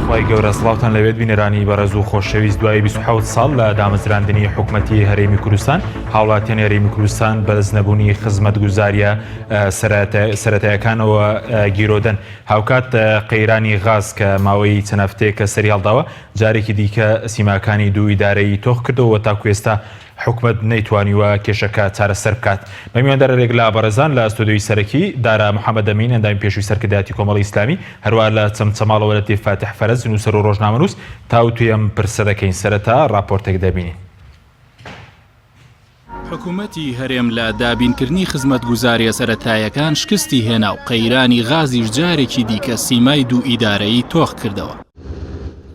خوای گەورە سڵاوتان لەوێت بینەرانی بەڕێز و خۆشەویست دوای 27 ساڵ لە دامەزراندنی حکومەتی هەرێمی کوردستان هاوڵاتیان هەرێمی کوردستان بەرز نەبوونی خزمەتگوزاریە سەرەتایەکانەوە گیرۆدەن هاوکات قەیرانی غاز کە ماوەی چەند هەفتەیەکە سەری هەڵداوە جارێکی دیکە سیماکانی دوو ئیدارەی تۆخ کردەوە تاکو ئێستا حکومەت نەیتوانیوە کێشەکە چارەسەر بکات. بە میواندارێک لە بەڕێزان لە ستۆدیۆی سەرەکی، دارا محەمەد ئەمین ئەندامی پێشووی سەرکردایەتی کۆمەڵی ئیسلامی، هەروەها لە چەمچەماڵەوە لەتیف فاتیح فەرەج نووسەر و ڕۆژنامەنووس تاوتوێی ئەم پرسە دەکەین. سەرەتا ڕاپۆرتێک دەبینین. حکومەتی هەرێم لە دابینکردنی خزمەتگوزارییە سەرەتاییەکان شکستی هێنا و قەیرانی غازیش جارێکی دیکە سیمای دوو ئیدارەیی تۆخ کردەوە.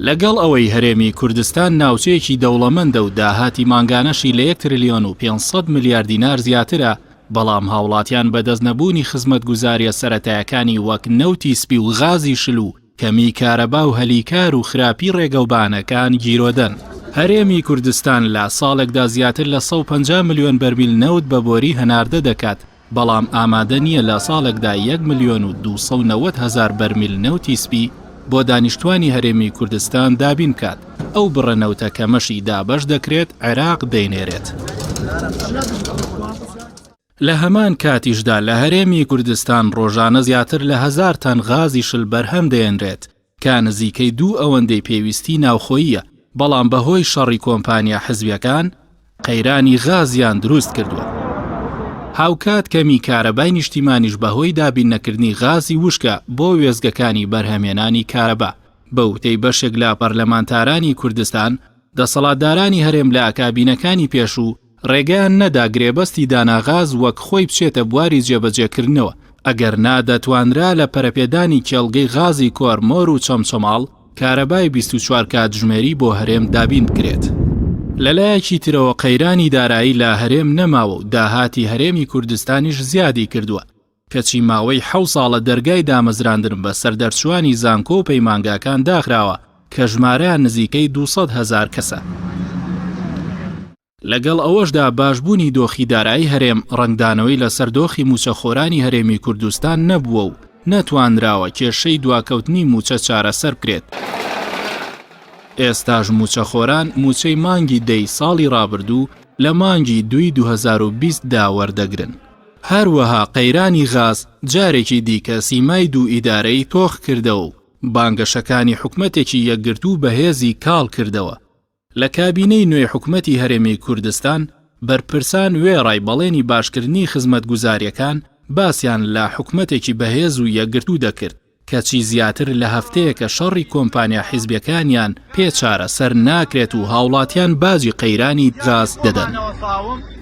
لەگەڵ ئەوەی هەرێمی کوردستان ناوچەیەکی دەوڵەمەندە و داهاتی مانگانەشی لە یەک ترلیۆن و 500 ملیار دینار زیاترە، بەڵام هاوڵاتیان بەدەست نەبوونی خزمەتگوزارییە سەرەتایەکانی وەک نەوتی سپی و غازی شل و کەمی کارەبا و هەلی کار و خراپی ڕێگەوبانەکان گیرۆدەن. هەرێمی کوردستان لە ساڵێکدا زیاتر لە 150 ملیۆن بەرمیل نەوت بە بۆری هەناردە دەکات، بەڵام ئامادە نییە لە ساڵێکدا یەک ملیۆن و 290 هەزار بەرمیل نەوتی سپی بۆ دانیشتوانی هەرێمی کوردستان دابین بکات، ئەو بڕە نەوتە کەمەشی دابەش دەکرێت عێراق دەینێرێت. لە هەمان کاتیشدا لە هەرێمی کوردستان ڕۆژانە زیاتر لە هەزار تەن غازی شل بەرهەم دەهێنرێت کە نزیکەی دوو ئەوەندەی پێویستی ناوخۆییە، بەڵام بەهۆی شەڕی کۆمپانیا حزبیەکان قەیرانی غازیان دروست کردووە. هاوکات کەمی کارەبای نیشتیمانیش بەهۆی دابیننەکردنی غازی وشکە بۆ وێستگەکانی بەرهەمهێنانی کارەبا. بە وتەی بەشێک لە پەرلەمانتارانی کوردستان، دەسەڵاتدارانی هەرێم لە کابینەکانی پێشوو ڕێگەیان نەدا گرێبەستی داناغاز وەک خۆی بچێتە بواری جێبەجێکردنەوە، ئەگەرنا دەتوانرا لە پەرەپێدانی کێڵگەی غازی کۆرمۆر و چەمچەماڵ کارەبای 24 کاتژمێری بۆ هەرێم دابین بکرێت. لەلایەکی ترەوە قەیرانی دارایی لە هەرێم نەماوە و داهاتی هەرێمی کوردستانیش زیادی کردووە، کەچی ماوەی حەو ساڵە دەرگای دامەزراندن بەسەر دەرچووانی زانکۆ و پەیمانگاکان داخراوە کە ژمارەیان نزیکەی 200 هەزار کەسە. لەگەڵ ئەوەشدا باشبوونی دۆخی دارایی هەرێم ڕەنگدانەوەی لەسەر دۆخی مووچەخۆرانی هەرێمی کوردستان نەبووە و نەتوانراوە کێشەی دواکەوتنی مووچە چارەسەر بکرێت. ئێستاش مووچەخۆران مووچەی مانگی دەی ساڵی ڕابردوو لە مانگی دووی 2020 دا وەردەگرن. هەروەها قەیرانی غاز جارێکی دیکە سیمای دوو ئیدارەی تۆخ کردەوە و بانگەشەکانی حکومەتێکی یەکگرتوو بەهێزی کاڵ کردەوە. لە کابینەی نوێی حکومەتی هەرێمی کوردستان، بەرپرسان وێڕای بەڵێنی باشکردنی خزمەتگوزارییەکان، باسیان لە حکومەتێکی بەهێز و یەکگرتوو دەکرد، کەچی زیاتر لە هەفتەیەکە شەڕی کۆمپانیا حیزبیەکانیان پێ چارەسەر ناکرێت و هاوڵاتیان باجی قەیرانی غاز دەدەن.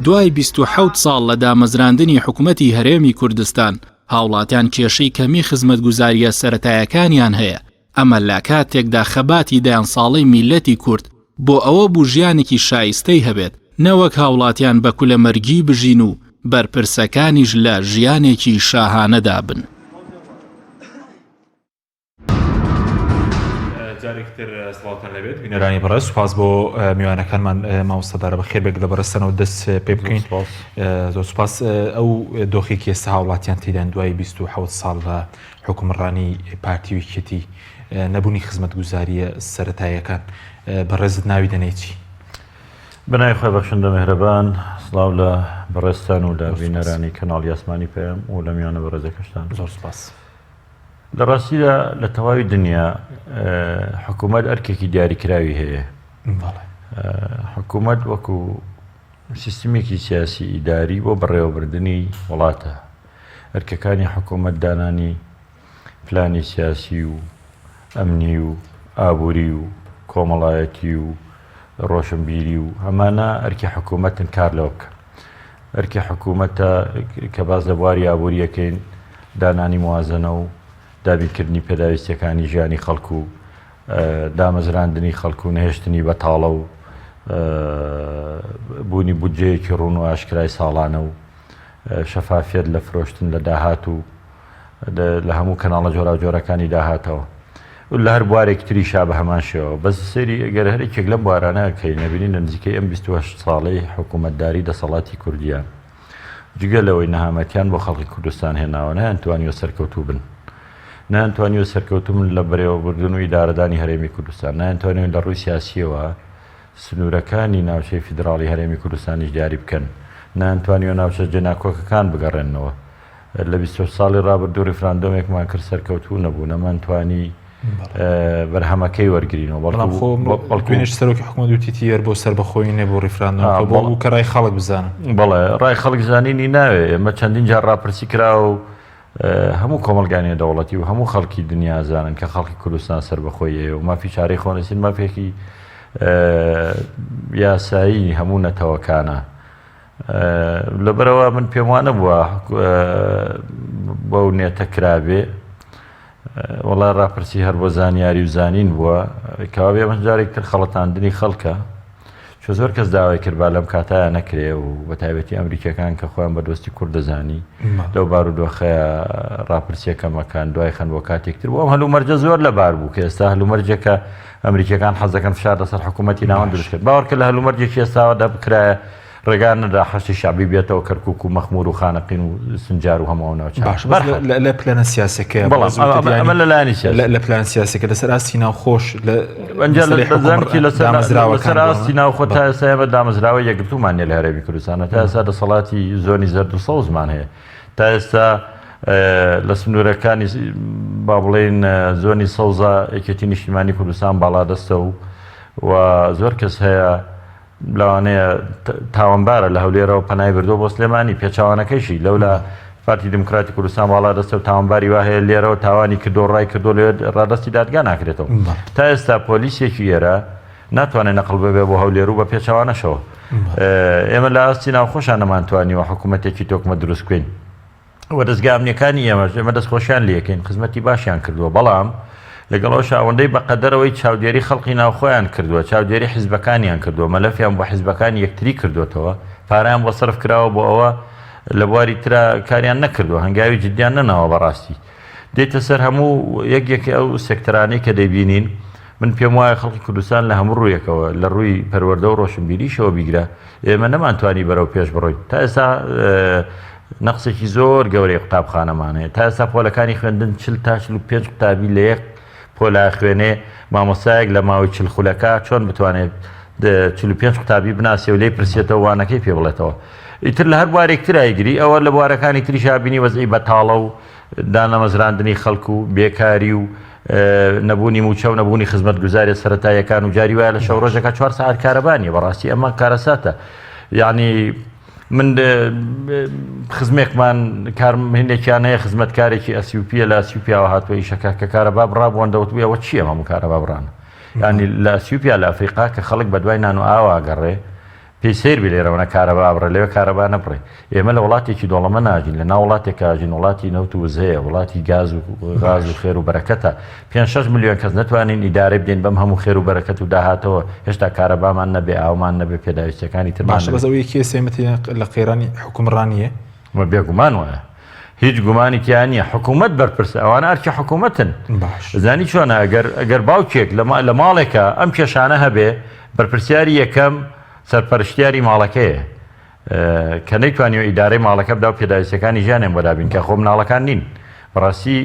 دوای 27 ساڵ لە دامەزراندنی حکومەتی هەرێمی کوردستان، هاوڵاتیان کێشەی کەمی خزمەتگوزارییە سەرەتایەکانیان هەیە، ئەمە لە کاتێکدا خەباتی دەیان ساڵەی میللەتی کورد بۆ ئەوە بوو ژیانێکی شایستەی هەبێت، نەوەک هاوڵاتیان بە کولەمەرگی بژین و بەرپرسەکانیش لە ژیانێکی شاهانەدا بن. جارێکی تر سڵاوتان لێبێت بینەرانی بەڕێز سوپاس بۆ میوانەکانمان مامۆستا دارا بەخێر بێت لە بەڕێزتانەوە دەست پێ بکەین زۆر سوپاس ئەو دۆخێکی ئێستا هاوڵاتیان تێدان دوای 27 ساڵ لە حوکمڕانی پارتی و یەکێتی، نەبوونی خزمەتگوزارییە سەرەتاییەکان، بەڕێزت ناوی دەنێی چی؟ بەناوی خوای بەخشندە مێهرەبان، سڵاو لە بەڕێزتان و لە بینەرانی کەناڵی ئاسمانی پەیام و لە میوانە بەڕێزەکەشتان. زۆر سپاس. لە ڕاستیدا لە تەواوی دنیا حکوومەت ئەرکێکی دیاریکراوی هەیە. حکوومەت وەکو سیستمێکی سیاسی ئیداری بۆ بەڕێوەبردنی وڵاتە. ئەرکەکانی حکوومەت دانانی پلانی سیاسی و ئەمنی و ئابووری و کۆمەڵایەتی و ڕۆشنبیری و ئەمانە ئەرکی حکوومەتن کار لەوە بکەن. ئەرکی حکوومەتە کە باس لە بواری ئابووریەکەین دانانی موازنە و دابینکردنی پێداویستیەکانی ژیانی خەڵک و دامەزراندنی خەڵک و نەهێشتنی بەتاڵە و بوونی بودجەیەکی ڕوون و ئاشکرای ساڵانە و شەفافیەت لە فرۆشتن لە داهات و لە هەموو کەناڵە جۆراوجۆرەکانی داهاتەوە لە هەر بوارێک تریشا بە هەمان شێوە بەس سەیری گەر هەر یەکێک لەم بوارانە کەین ئەبینین لە نزیکەی ئەم 28 ساڵەی حکوومەتداری دەسەڵاتی کوردیە جگە لەوەی نەهامەتیان بۆ خەڵکی کوردستان هێناوە نەیانتوانیوە سەرکەوتوو بن. نەیانتوانیوە سەرکەوتوو بن لە بەرێوەبردن و ئیدارەدانی هەرێمی کوردستان، نەیانتوانیوە لە ڕووی سیاسییەوە سنوورەکانی ناوچەی فیدراڵی هەرێمی کوردستانیش دیاری بکەن، نەیانتوانیوە ناوچە جێناکۆکەکان بگەڕێننەوە. لە 28 ساڵی ڕابردوو ڕیفراندۆمێکمان کرد سەرکەوتوو نەبوو، نەمانتوانی بەرهەمەکەی وەرگرینەوە، بەڵام خۆ بەڵکو سەرۆکی حکومەت وتی هەر بۆ سەربەخۆیی نەبوو ڕیفراندۆم بۆ بوو کە ڕای خەڵک بزانن. بەڵێ ڕای خەڵک زانینی ناوێ، ئێمە چەندین جار ڕاپرسی کرا و هەموو کۆمەڵگای نێودەوڵەتی و هەموو خەڵکی دنیا ئەزانن کە خەڵکی کوردستان سەربەخۆی هەیە و مافی چارەی خۆنووسین مافێکی یاسایی هەموو نەتەوەکانە. لەبەرەوە من پێم وانە بووە بەو نێتە کرابێ وەڵا ڕاپرسی هەر بۆ زانیاری و زانین بووە کەوابێ ئەمە جارێک تر خەڵەتاندنی خەڵکە چۆ زۆر کەس داوای کرد با لەم کاتایە نەکرێ و بە تایبەتی ئەمریکیەکان کە خۆیان بە دۆستی کورد دەزانی لەو بارودۆخەیە ڕاپرسیەکە مەکان دوای خەن بۆ کاتێک تر بۆ ئەم هەلومەرجە زۆر لەبار بوو کە ئێستا هەلومەرجێکە ئەمریکیەکان حەز دەکەن فشار لەسەر حکوومەتی ناوەند دروست کرد باوەڕکە لە هەلومەرجێکی ئێستاوەدا بکرایە ڕێگا نەدا حەشدی شەعبی بێتەوە کەرکوک و مەخمور و خانەقین و سنجار و هەموو ئەو ناوچانە. باش بەس لە پلانە سیاسەکەیە بەڵام ئەمە لە لایەنی سیاسی لە پلان سیاسەکە لەسەر ئاستی ناوخۆش لە ئەنجا لە زانکی لەسەر دامەزراوەکان ئاستی ناوخۆ تا ئێستا ئێمە دامەزراوە یەکگرتوومان نیە لە هەرێمی کوردستان تا ئێستا دەسەڵاتی زۆنی زەرد و سەوزمان هەیە تا ئێستا لە سنوورەکانی با بڵێین زۆنی سەوزە یەکێتی نیشتیمانی کوردستان باڵادەستە و و زۆر کەس هەیە لەوانەیە تاوانبارە لە هەولێرەوە پەنای بردووە بۆ سلێمانی، پێچەوانەکەیشی لەولا پارتی دیموکراتی کوردستان باڵا دەستە و تاوانباری وا هەیە لێرەوە تاوانی کردووە ڕای کردووە لەوێ ڕادەستی دادگا ناکرێتەوە. تا ئێستا پۆلیسێکی ئێرە ناتوانێت نەقڵ ببێ بۆ هەولێر و بە پێچەوانەشەوە. ئێمە لە ئاستی ناوخۆشا نەمانتوانیوە حکوومەتێکی تۆکمە دروست بکەین. و دەزگا ئەمنیەکانی ئێمەش ئێمە دەستخۆشیان لێکەین خزمەتی باشیان کردووە بەڵام لەگەڵ ئەوش ئەوەندەی بەقەدەرەوەی چاودێری خەڵقی ناوخۆیان کردووە چاودێری حیزبەکانیان کردووە مەلەفیان بۆ حیزبەکانی یەکتری کردوێتەوە پارەیان بۆ سەرف کراوە بۆ ئەوە لە بواری ترا کاریان نەکردووە هەنگاوی جدیان نەناوە بەڕاستی دێتە سەر هەموو یەک یەک ئەو سێکتەرانەی کە دەیبینین من پێم وایە خەڵکی کوردستان لە هەموو ڕوویەکەوە لە ڕووی پەروەردە و ڕۆشنبیریشەوە بیگرە ئێمە نەمانتوانی بەرەو پێش بڕۆین تا ئێستا نەقسێکی زۆر گەورەی قوتابخانەمان هەیە تا ئێستا پۆلەکانی خوێندن چل تا 45 قوتابی لە یەک پۆلا خوێنێ مامۆستایەک لە ماوەی چل خولەکە چۆن بتوانێت 45 قوتابی بناسێ و لێی پرسێتەوە وانەکەی پێ بڵێتەوە ئیتر لە هەر بوارێک ترایگری ئەوە لە بوارەکانی تریشا بینی وەزعی بەتاڵە و دانەمەزراندنی خەڵک و بێکاری و نەبوونی مووچە و نەبوونی خزمەتگوزاریە سەرەتاییەکان و جاری وایە لە شەو ڕۆژێکا چوار سەعات کارەبا نیە بەڕاستی ئەمە کارەساتە یعنی من خزمێکمان کار هندێکیان هەیە خزمەتکارێکی ئەسیوپیە لە ئەسیوپیاوە هاتووە ئیشەکە کە کارەبا بڕابووەندە وتبووی ئەوە چییە هەموو کارەبا بڕانە ینی لە ئەسیوپیا لە ئەفریقا کە خەڵک بە دوای نان و ئاوا گەڕێ پێی سەیر بێ لێرەوە نە کارەبا بڕێ لەوێ کارەبا نەبڕێ. ئێمە لە وڵاتێکی دۆڵەمە ناژین، لە ناو وڵاتێکا ئەژین وڵاتی نەوت و وزەیە، وڵاتی گاز و غاز و خێر و بەرەکەتە. پێنج شەش ملیۆن کەس نەتوانین ئیدارەی بدەین بەم هەموو خێر و بەرەکەت و داهاتەوە، هێشتا کارەبامان نەبێ، ئاومان نەبێ، پێداویستییەکانی ترمان باشە نەبێ. بەس ئەوەی کێ سێمەتی لە قەیرانی حوکمڕانییە؟ بێگومان وایە. هیچ گومانی تیا نییە حکوومەت بەرپرسە ئەوانە ئەرکی حکوومەتن باش زانی چۆنە ئەگەر ئەگەر باوکێک لە ماڵێکە ئەم کێشانە هەبێ بەرپرسیاری یەکەم سەرپەرشتیاری ماڵەکەیە کە نەیتوانیوە ئیدارەی ماڵەکە بدا و پێداویستیەکانی ژیانیان بۆ دابین کە خۆ مناڵەکان نین بەڕاستی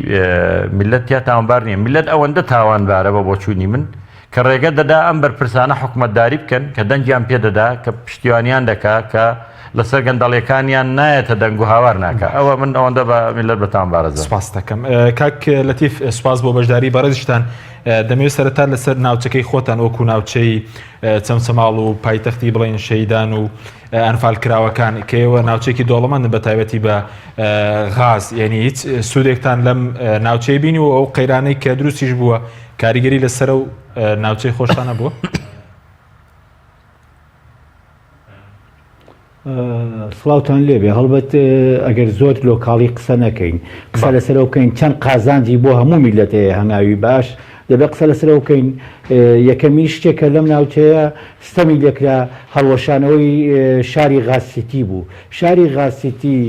میللەت تیا تاوانبار نییە میللەت ئەوەندە تاوانبارە بە بۆچوونی من کە ڕێگە دەدا ئەم بەرپرسانە حکومەتداری بکەن کە دەنگیان پێ دەدا کە پشتیوانیان دەکا کە لەسەر گەندەڵیەکانیان نایەتە دەنگ و هاوار ناکا ئەوە من ئەوەندە بە میللەت بە تاوانبارە زانم. سپاست دەکەم کاک لەتیف سپاس بۆ بەشداری بەڕێزیشتان دەمەوێت سەرەتا لەسەر ناوچەکەی خۆتان وەکو ناوچەی چەمچەماڵ و پایتەختی بڵێن شەیدان و ئەنفال کراوەکان کە ئێوە ناوچێکی دۆڵەمەندن بە تایبەتی بە غاز یعنی هیچ سوودێکتان لەم ناوچەی بینی و ئەو قەیرانەی کە دروستیش بووە کاریگەری لەسەر و ناوچەی خۆشتانە بووە؟ سڵاوتان لێبێ هەڵبەت ئەگەر زۆر لۆکاڵی قسە نەکەین قسە لەسەرەوە بکەین چەند قازانجی بۆ هەموو میلەت هەیە هەنگاوی باش دەبێت قسە لەسەرەوە بکەین یەکەمین شتێک کە لەم ناوچەیە ستەمی لێکرا هەڵوەشانەوەی شاری غازسیتی بوو شاری غازسیتی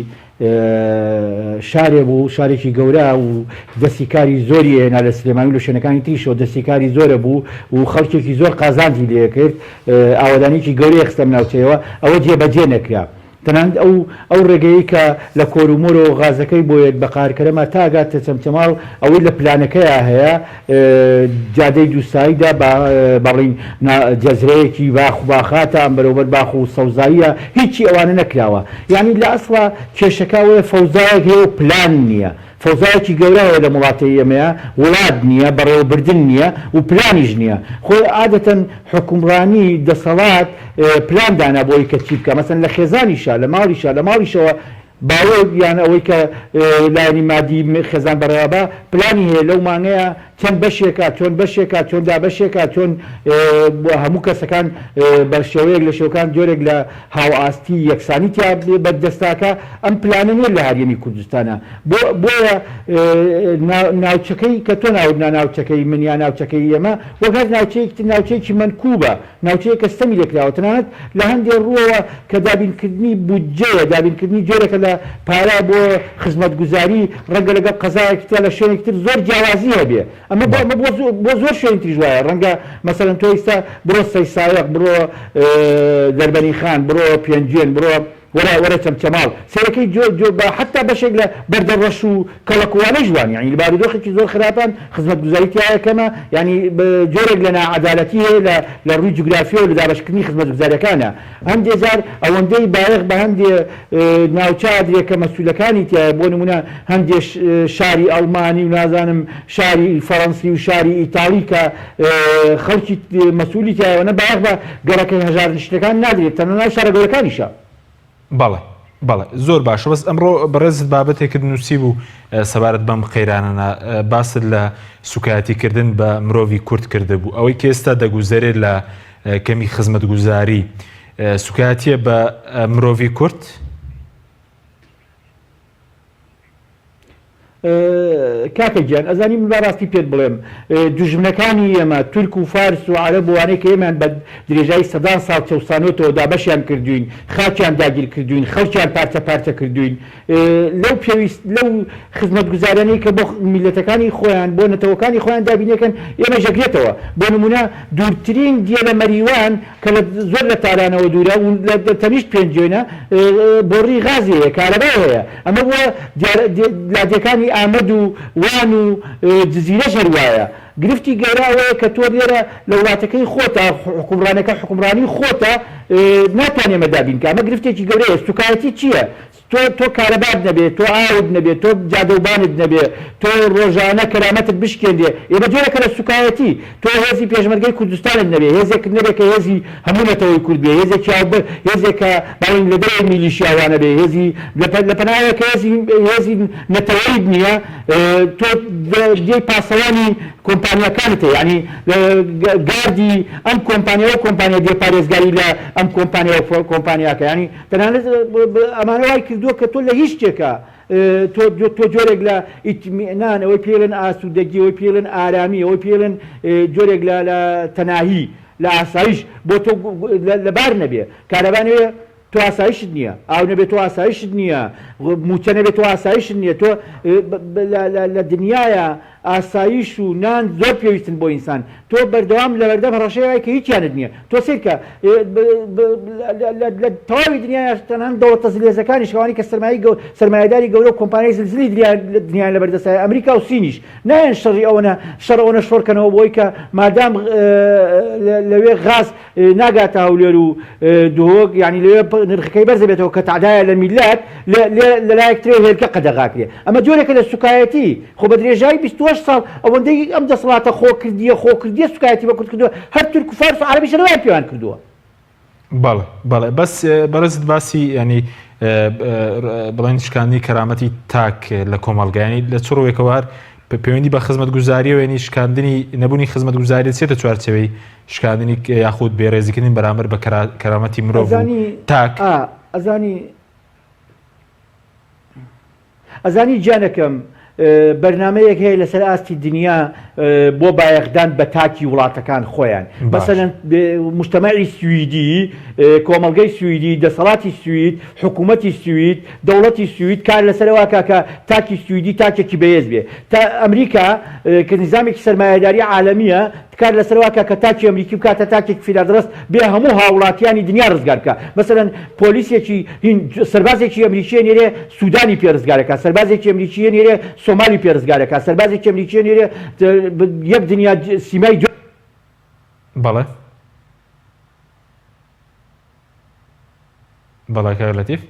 شارێ بوو، شارێکی گەورە و دەستی کاری زۆری ئەهێنا لە سلێمانی و لە شوێنەکانی تریشەوە دەستی کاری زۆرە بوو و خەڵکێکی زۆر قازانجی لێ کرد، ئاوەدانییەکی گەورەی خستە ئەم ناوچەیەوە، ئەوە جێبەجێ نەکرا. تەنانەت ئەو ئەو ڕێگەیەی کە لە کۆرومۆرەوە غازەکەی بۆ یەت بە قارکەرەما تا ئەگاتە چەمچەماڵ ئەوەی لە پلانەکەیا هەیە جادەی دووسایدە با با بڵێین نا جەزرەیەکی باخ و باخاتە ئەم بەرەوبەر باخ و سەوزاییە هیچی ئەوانە نەکراوە یانی لە ئەسڵا کێشەکە ئەوەیە فەوزایەک هەیە و پلان نییە فەوزایەکی گەورە هەیە لەم وڵاتەی ئێمەیا، وڵات نییە، بەڕێوەبردن نییە و پلانیش نییە. خۆ عادەتەن حوکمڕانی، دەسەڵات پلان دانا بۆ ئەوی کە چی بکا. مەسەلەن لە خێزانیشا، لە ماڵیشا، لە ماڵیشەوە باوک یان ئەوەی کە لایەنی مادی خێزان بەڕێوەبا، پلانی هەیە لەو مانگەیا چەند بەشێکە، چۆن بەشێکە، چۆن دابەشێکە، چۆن هەموو کەسەکان بە شێوەیەک لە شێوەکان جۆرێک لە هاوئاستی یەکسانی تیا بەردەستاکە، ئەم پلانە نیە لە هەرێمی کوردستانا. بۆ بۆیە ناوچەکەی کە تۆ ناوت نا ناوچەکەی من یا ناوچەکەی ئێمە وەک هەر ناوچەیەکی تر ناوچەیەکی مەنکوبە، ناوچەیەک کە ستەمی لێکراوە تەنانەت لە هەندێ ڕووەوە کە دابینکردنی بودجەیە، دابینکردنی جۆرێکە لە پارە بۆ خزمەتگوزاری، ڕەنگە لەگەڵ قەزایەکی ترا لە شوێنێکی تر زۆر جیاوازی هەبێ. ئەمە بۆ ئەمە بۆ بۆ زۆر شوێنی تریش وایە. ڕەنگە مەسەلەن تۆ ئیستا بڕۆ سەیسایەق، بڕۆ دەربەنیخان، بڕۆ پێنجوێن، بڕۆ وەرە وەرە چەمچەماڵ سەیرەکەی جۆ جۆ بە حەتا بەشێک لە بەردە ڕەش و کەڵەکوانەیش وان یانی لە بارودۆخێکی زۆر خراپان خزمەتگوزاری تیایە کەمە یانی جۆرێک لە ناعەدالەتی هەیە لە لە ڕووی جوگرافیەوە لە دابەشکردنی خزمەتگوزاریەکانە هەندێ جار ئەوەندەی بایەخ بە هەندێ ناوچە ئەدرێ کە مەسولەکانی تیایە بۆ نمونە هەندێ شاری ئەڵمانی و نازانم شاری فەڕەنسی و شاری ئیتاڵی کە خەڵکی مەسولی تیایە نە بایەخ بە گەڕەکە هەژارنشینەکان نادرێت تەنانەت شارە گەورەکانیشە. بەڵێ بەڵێ زۆر باشە بەس ئەمڕۆ بەڕێزت بابەتێکت نووسی بوو سەبارەت بەم قەیرانەنا باست لە سوکایەتیکردن بە مرۆڤی کورد کردبوو ئەوەی کە ئێستا دەگوزەرێت لە کەمی خزمەتگوزاری سوکایەتیە بە مرۆڤی کورد؟ کاکە گیان ئەزانی من با ڕاستی پێت بڵێم دوژمنەکانی ئێمە تورک و فارس و عەرەب و وانەی کە ئێمەیان بە درێژایی سەدان ساڵ چەوسانۆتەوە دابەشیان کردوین خاکیان داگیر کردوین خەڵکیان پارچە پارچە کردوین لەو پێویست لەو خزمەتگوزاریانەی کە بۆ میللەتەکانی خۆیان بۆ نەتەوەکانی خۆیان دابینەکەن ئێمەش ئەگرێتەوە بۆ نمونە دوورترین دیە لە مەریوان کە لە زۆر لە تارانەوە دوورە و لە تەنیشت پێنجوێنە بۆڕی غازی هەیە، کارەبای هەیە. ئەمە بۆ لادێکانی ئامەد و وان و جزیرەش هەر وایە. گرفتی گەورە ئەوەیە کە تۆ لێرە لە وڵاتەکەی خۆتا، حوکمڕانەکە حوکمڕانی خۆتە، ناتوانێ ئەمە دابین بکا. ئەمە گرفتێکی گەورەیە. سوکایەتی چییە؟ تۆ تۆ کارەبات نەبێ، تۆ ئاوت نەبێ، تۆ جادەوبانت نەبێ، تۆ ڕۆژانە کەرامەتت بشکێنرێ، ئێ بە جۆرێکە لە سوکایەتی. تۆ هێزی پێشمەرگەی کوردستانت نەبێ، هێزێکت نەبێ کە هێزی هەموو نەتەوەی کورد بێ، هێزێکی هاوبە هێزێک کە بەڵێن لە دەرەوەی میلیشیا وانە بێ، هێزی لە پە لە پەنایە کە هێزی هێزی نەتەوەیت نییە، تۆ دێی پاسەوانی کۆمپانیاکانت هەیە، یانی گاردی ئەم کۆمپانیا و کۆمپانیا دێ پارێزگاری لە ئەم کۆمپانیا و کۆمپانیاکە، یانی تەنانەت ئەمانە وای کردووە کە تۆ لە هیچ شتێکا تۆ تۆ جۆرێک لە ئیتمئنان ئەوەی پێی ڵێن ئاسوودەگی ئەوەی پێی ڵێن ئارامی ئەوەی پێی ڵێن جۆرێک لە لە تەناهی لە ئاسایش بۆ تۆ لەبار نەبێ کارەبا نەبێ تۆ ئاسایشت نییە ئاو نەبێ تۆ ئاسایشت نییە مووچە نەبێ تۆ ئاسایشت نییە تۆ لە دنیایا ئاسایش و نان زۆر پێویستن بۆ ئینسان تۆ بەردەوام لەبەردەم هەڕەشەی وای کە هیچیانت نییە تۆ سەیرکە لە تەواوی دنیایش تەنانەت دەوڵەتە زلهێزەکانیش ئەوانەی کە سەرمایەی گەو سەرمایەداری گەورە و کۆمپانیای زلزلی دنیایان لەبەردەستایە ئەمریکا و سینیش نایەن شەڕی ئەوەنە شەڕ ئەوەنە شۆڕکەنەوە بۆی کە مادام لەوێ غاز ناگاتە هەولێر و دهۆک یانی لەوێ نرخەکەی بەرز دەبێتەوە کە تەعدایە لە میللەت لە لایەک ترەوە هێلکە قەدەغاکرێ ئەمە جۆرێکە لە سوکایەتی خۆ بە درێژایی 28 ساڵ ئەوەندەی ئەم دەسەڵاتە خۆکردیە خۆکردیە سوکایەتی بە کورد کردووە هەر تورک و فارس و عەرەبیش لەوەیان پێوان کردووە. بەڵێ بەڵێ بەس بەڕێزت باسی ینی بڵێن شکاندنی کەرامەتی تاک لە کۆمەڵگایانی لە چ ڕووێکەوە هەر پەیوەندی بە خزمەتگوزاریەوە ینی شکاندنی نەبوونی خزمەتگوزاری چێتە چوارچێوەی شکاندنی یاخود بێڕێزیکردن بەرامبەر بە کەرامەتی مرۆڤ تاک. ئەزانی ئەزانی گیانەکەم بەرنامەیەک هەیە لەسەر ئاستی دنیا بۆ بایەخدان بە تاکی وڵاتەکان خۆیان. مەسەلەن موجتەمەعی سویدی، کۆمەڵگەی سویدی، دەسەڵاتی سوید، حکوومەتی سوید، دەوڵەتی سوید کار لەسەر ئەوە ئەکا کە تاکی سویدی تاکێکی بەهێز بێ. تا ئەمریکا کە نیزامێکی سەرمایەداری عالەمییە کار لەسەر ئەوە ئەکا کە تاکی ئەمریکی بکاتە تاکێکی فیدادڕەست بێ هەموو هاووڵاتیانی دنیا ڕزگار بکا. مەسەلەن پۆلیسێکی هین سەربازێکی ئەمریکی ئەنێرێ سودانی پێ ڕزگار ئەکا، سەربازێکی ئەمریکی ئەنێرێ سۆمالی پێ ڕزگار ئەکا، سەربازێکی ئەمریکی ئەنێرێ یەک دنیا سیمای بەڵێ بەڵێ کاک لەتیف.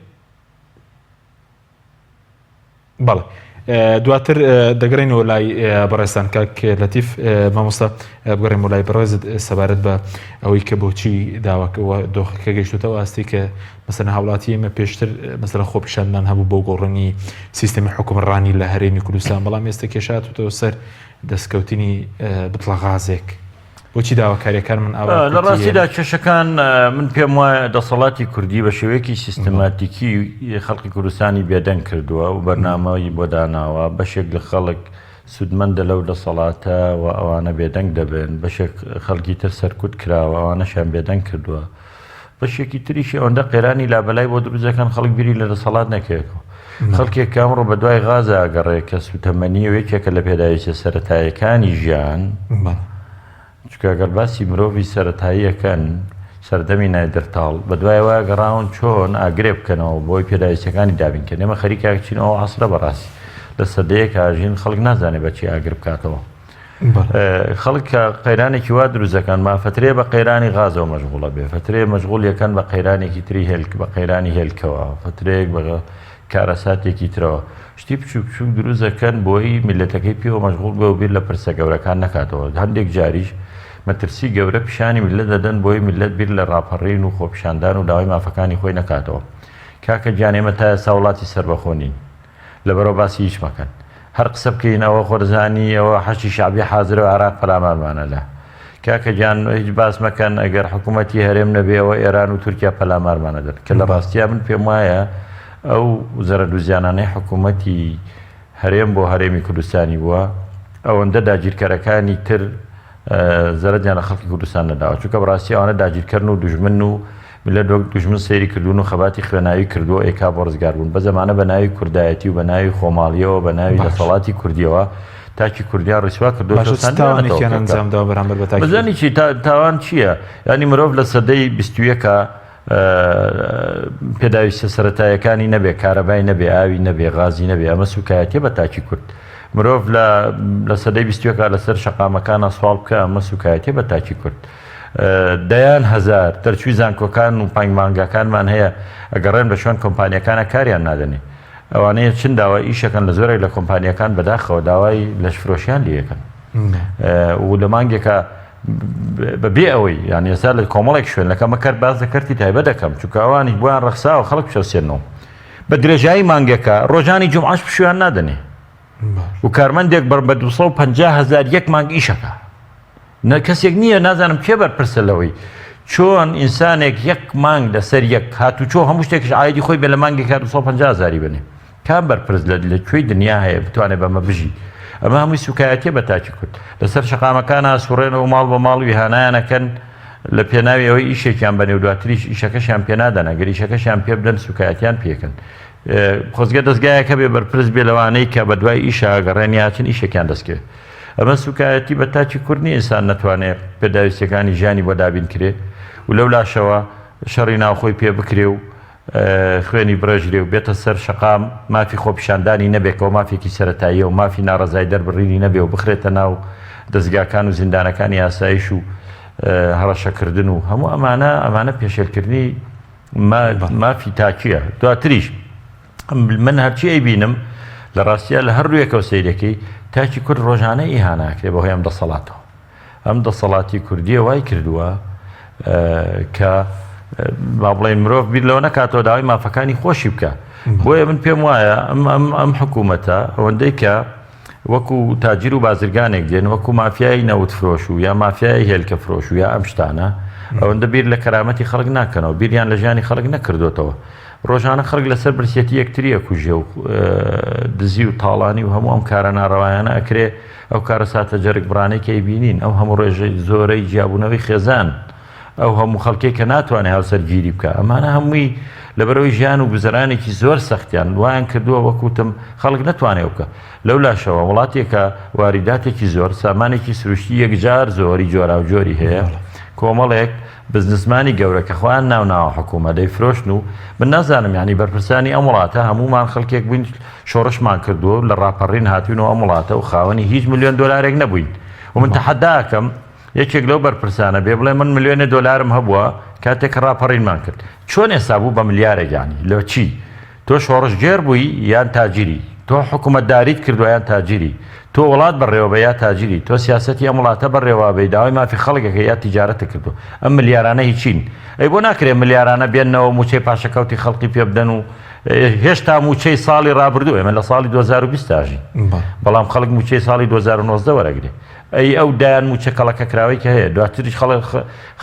بەڵێ دواتر دەگەڕێینەوە لای بەڕێزتان کاک لەتیف مامۆستا بگەڕێمەوە لای بەڕێزت سەبارەت بە ئەوەی کە بۆچی داواکە دۆخەکە گەیشتوتەوە ئاستی کە مەسەلەن هاوڵاتی ئێمە پێشتر مەسەلەن خۆپیشاندان هەبوو بۆ گۆڕنی سیستەمی حکومڕانی لە هەرێمی کوردستان بەڵام ئێستا کێشاتوتەوە سەر دەستکەوتنی بتڵە غازێک بۆچی داواکاریەکان من ئاوا لە ڕاستیدا کێشەکان من پێم وایە دەسەڵاتی کوردی بە شێوەیەکی سیستماتیکی خەڵکی کوردستانی بێدەنگ کردووە و بەرنامەی بۆ داناوە بەشێک لە خەڵک سوودمەندە لەو دەسەڵاتە و ئەوانە بێدەنگ دەبن بەشێک خەڵکی تر سەرکوت کراوە ئەوانەشیان بێدەنگ کردووە بەشێکی تریشی ئەوەندە قەیرانی لابەلای بۆ دروست دەکەن خەڵک بیری لە دەسەڵات نەکەوێتەوە خەڵکێک کە ئەمڕۆ بە دوای غازا ئەگەڕێ کە سوتەمەنی و یەکێکە لە پێداویستە سەرەتایەکانی ژیان چونکە گەر باسی مرۆڤی سەرەتاییەکەن سەردەمی نایدرتاڵ بە دوایەوە گەڕاون چۆن ئاگرێ بکەنەوە بۆی پێداویستەکانی دابین کەن ئێمە خەریکە چینەوە عەسرە بەڕاستی لە سەدەیەک ئاژین خەڵک نازانێ بەچی ئاگر بکاتەوە خەڵک کە قەیرانێکی وا دروست دەکەن ما فترێ بە قەیرانی غازەوە مەشغوڵە بێ فترێ مەشغوڵ یەکەن بە قەیرانێکی تری هێلک بە قەیرانی هێلکەوە فترێک بە کارەساتێکی ترەوە شتی بچوک بچوک دروست دەکەن بۆی میلەتەکەی پێوە مەشغوڵ بێ و بیر لە پرسە گەورەکان نەکاتەوە هەندێک جاریش مەترسی گەورە پیشانی میلەت دەدەن بۆی میلەت بیر لە ڕاپەڕین و خۆپیشاندان و داوای مافەکانی خۆی نەکاتەوە کاکە گیان ئێمە تا ئێستا وڵاتی سەربەخۆ نین لەبەرئەوە باسی هیچ مەکەن هەر قسە بکەین ئەوە خۆرزانی ئەوە حەشدی شەعبی حازرە و عێراق پەلامارمانە لە کاکە گیان هیچ باس مەکەن ئەگەر حکوومەتی هەرێم نەبێ ئەوە ئێران و تورکیا پەلامارمانە دەن کە لە ڕاستیا من پێم وایە ئەو زەرەد و زیانانەی حکوومەتی هەرێم بۆ هەرێمی کوردستانی بووە ئەوەندە داگیرکەرەکانی تر زەرەدیان لە خەڵکی کوردستان نەداوە چونکە بەڕاستی ئەوانە داگیرکەرن و دوژمن و میللەت وەک دوژمن سەیری کردوون و خەباتی خوێناوی کردووە ئێکا بۆ ڕزگار بوون بەس ئەمانە بە ناوی کوردایەتی و بە ناوی خۆماڵیەوە بە ناوی باش. دەسەڵاتی کوردیەوە تاکی کوردیان ڕیسوا کردووە باشە چ چەوساندویانەتەوە تاوانێکیان کاکە. ئەنجام داوە بەرامبەر بە تاکی کورد؟ بزانی چی تا تاوان چییە؟ یانی مرۆڤ لە سەدەی 21 پێداویستە سەرەتایەکانی نەبێ کارەبای نەبێ ئاوی نەبێ غازی نەبێ ئەمە سوکایەتیە بە تاکی کورد مرۆڤ لە لە سەدەی 21 لەسەر شەقامەکانە سواڵ بکە ئەمە سوکایەتیە بە تاکی کورد دەیان هەزار دەرچووی زانکۆکان و پەیمانگاکانمان هەیە ئەگەڕێن بە شوێن کۆمپانیەکانە کاریان نادەنێ ئەوانەیە چن داوای ئیشەکەن لە زۆرێک لە کۆمپانیەکان بەداخەوە داوای لەشفرۆشیان لەکەن و لە مانگێکە بە بێ ئەوەی یان ئێستا لە کۆمەڵێک شوێن لەکە مەکەر باز لە کەرتی تایبەت دەکەم چونکە ئەوانیش بۆیان ڕەخساوە خەڵک بچەوسێنەوە بە درێژایی مانگەکە ڕۆژانی جومعەش پشویان نادەنێ و کارمەندێک بە 250 هزار یەک مانگ ئیشەکە نە کەسێک نییە نازانم کێ بەرپرسە لەوەی چۆن ئینسانێک یەک مانگ لەسەر یەک هاتوچۆ هەموو شتێکش عایدی خۆی بێ لە مانگێکا 250 هەزاری بنێ کام بەرپرس لە لە کوێی دنیا هەیە بتوانێت بەمە بژی ئەمە هەمووی سوکایەتیە بە تاکی کورد لەسەر شەقامەکان ئاسوڕێنەوە ماڵ بە ماڵ ویهانایانەکەن لە پێناوی ئەوەی ئیشێکیان بەنێ و دواتریش ئیشەکەشیان پێ نادەن ئەگەر ئیشەکەشیان پێ بدەن سوکایەتیان پێکەن خۆزگە دەستگایەکە بێ بەرپرس بێ لەوانەی کە بە دوای ئیشە گەڕێن یاچن ئیشێکیان دەستکەوێت ئەمە سوکایەتی بە تاکی کورد نیە ئینسان نەتوانێ پێداویستیەکانی ژیانی بۆ دابین کرێ و لەو لاشەوە شەڕی ناوخۆی پێ بکرێ و خوێنی بڕێژرێ و بێتە سەر شەقام مافی خۆپیشاندانی نەبێکەوە مافێکی سەرەتاییە و مافی ناڕەزای دەربڕینی نەبێ و بخرێتە ناو دەزگاکان و زیندانەکانی ئاسایش و هەڕەشەکردن و هەموو ئەمانە ئەمانە پێشێلکردنی مافی تاکیە دواتریش من هەرچی ئەیبینم لە ڕاستیا لە هەر ڕوویەکەوە سەیرەکەی تاکی کورد ڕۆژانە ئیهانە ئەکرێ بەهۆی ئەم دەسەڵاتەوە ئەم دەسەڵاتی کوردیە وای کردووە کە با بڵێن مرۆڤ بیر لەوە نەکاتەوە داوای مافەکانی خۆشی بکە بۆیە من پێم وایە ئەم ئەم ئەم حکوومەتە ئەوەندەی کە وەکو تاجیر و بازرگانێک دێن وەکو مافیای نەوت فرۆش و یا مافیای هێلکە فرۆش و یا ئەم شتانە ئەوەندە بیر لە کەرامەتی خەڵک ناکەنەوە بیریان لە ژیانی خەڵک نەکردوێتەوە. ڕۆژانە خەڵک لەسەر برسێتی یەکتری ئەکوژێ و دزی و تاڵانی و هەموو ئەم کارە ناڕەوایانە ئەکرێ، ئەو کارەساتە جەرگبڕانەی کە ئەیبینین، ئەو هەموو ڕێژەی زۆرەی جیابوونەوەی خێزان، ئەو هەموو خەڵکەی کە ناتوانێ هاوسەرگیری بکا، ئەمانە هەمووی لەبەرئەوەی ژیان و گوزەرانێکی زۆر سەختیان وایان کردووە وەک وتم خەڵک نەتوانێ ئەو بکا. لەو لاشەوە وڵاتێکە واریداتێکی زۆر، سامانێکی سروشتی یەکجار زۆری جۆراوجۆری هەیە، کۆمەڵێک بزنسمانی گەورە کە خۆیان ناو ناوە حکوومەت دەیفرۆشن و من نازانم یانی بەرپرسانی ئەم وڵاتە هەموومان خەڵکێک بووین شۆڕشمان کردووە و لە ڕاپەڕین هاتوینەوە ئەم وڵاتە و خاوەنی هیچ ملیۆن دۆلارێک نەبووین و من تەحەداکەم یەکێک لەو بەرپرسانە بێ بڵێ من ملیۆنێ دۆلارم هەبووە کاتێک کە ڕاپەڕینمان کرد چۆن ئێستا بوو بە ملیارێک یانی لە چی تۆ شۆڕشگێڕ بووی یان تاجیری؟ تۆ حکومەتداریت کردوە یان تاجیری؟ تۆ وڵات بەڕێوەبەی یا تاجیری؟ تۆ سیاسەتی ئەم وڵاتە بەڕێوەبەی داوای مافی خەڵک ئەکەی یا تیجارەتت کردوە؟ ئەم ملیارانە هی چین؟ ئەی بۆ ناکرێ ملیارانە بێننەوە موچەی پاشەکەوتی خەڵقی پێ بدەن و هێشتا موچەی ساڵی ڕابردوو ئێمە لە ساڵی 2020 ئاژین بەڵام خەڵک موچەی ساڵی 2019 وەرەگرێ ئەی ئەو دایان موچە کەڵەکەکراوەی کە هەیە دواتریش خەڵک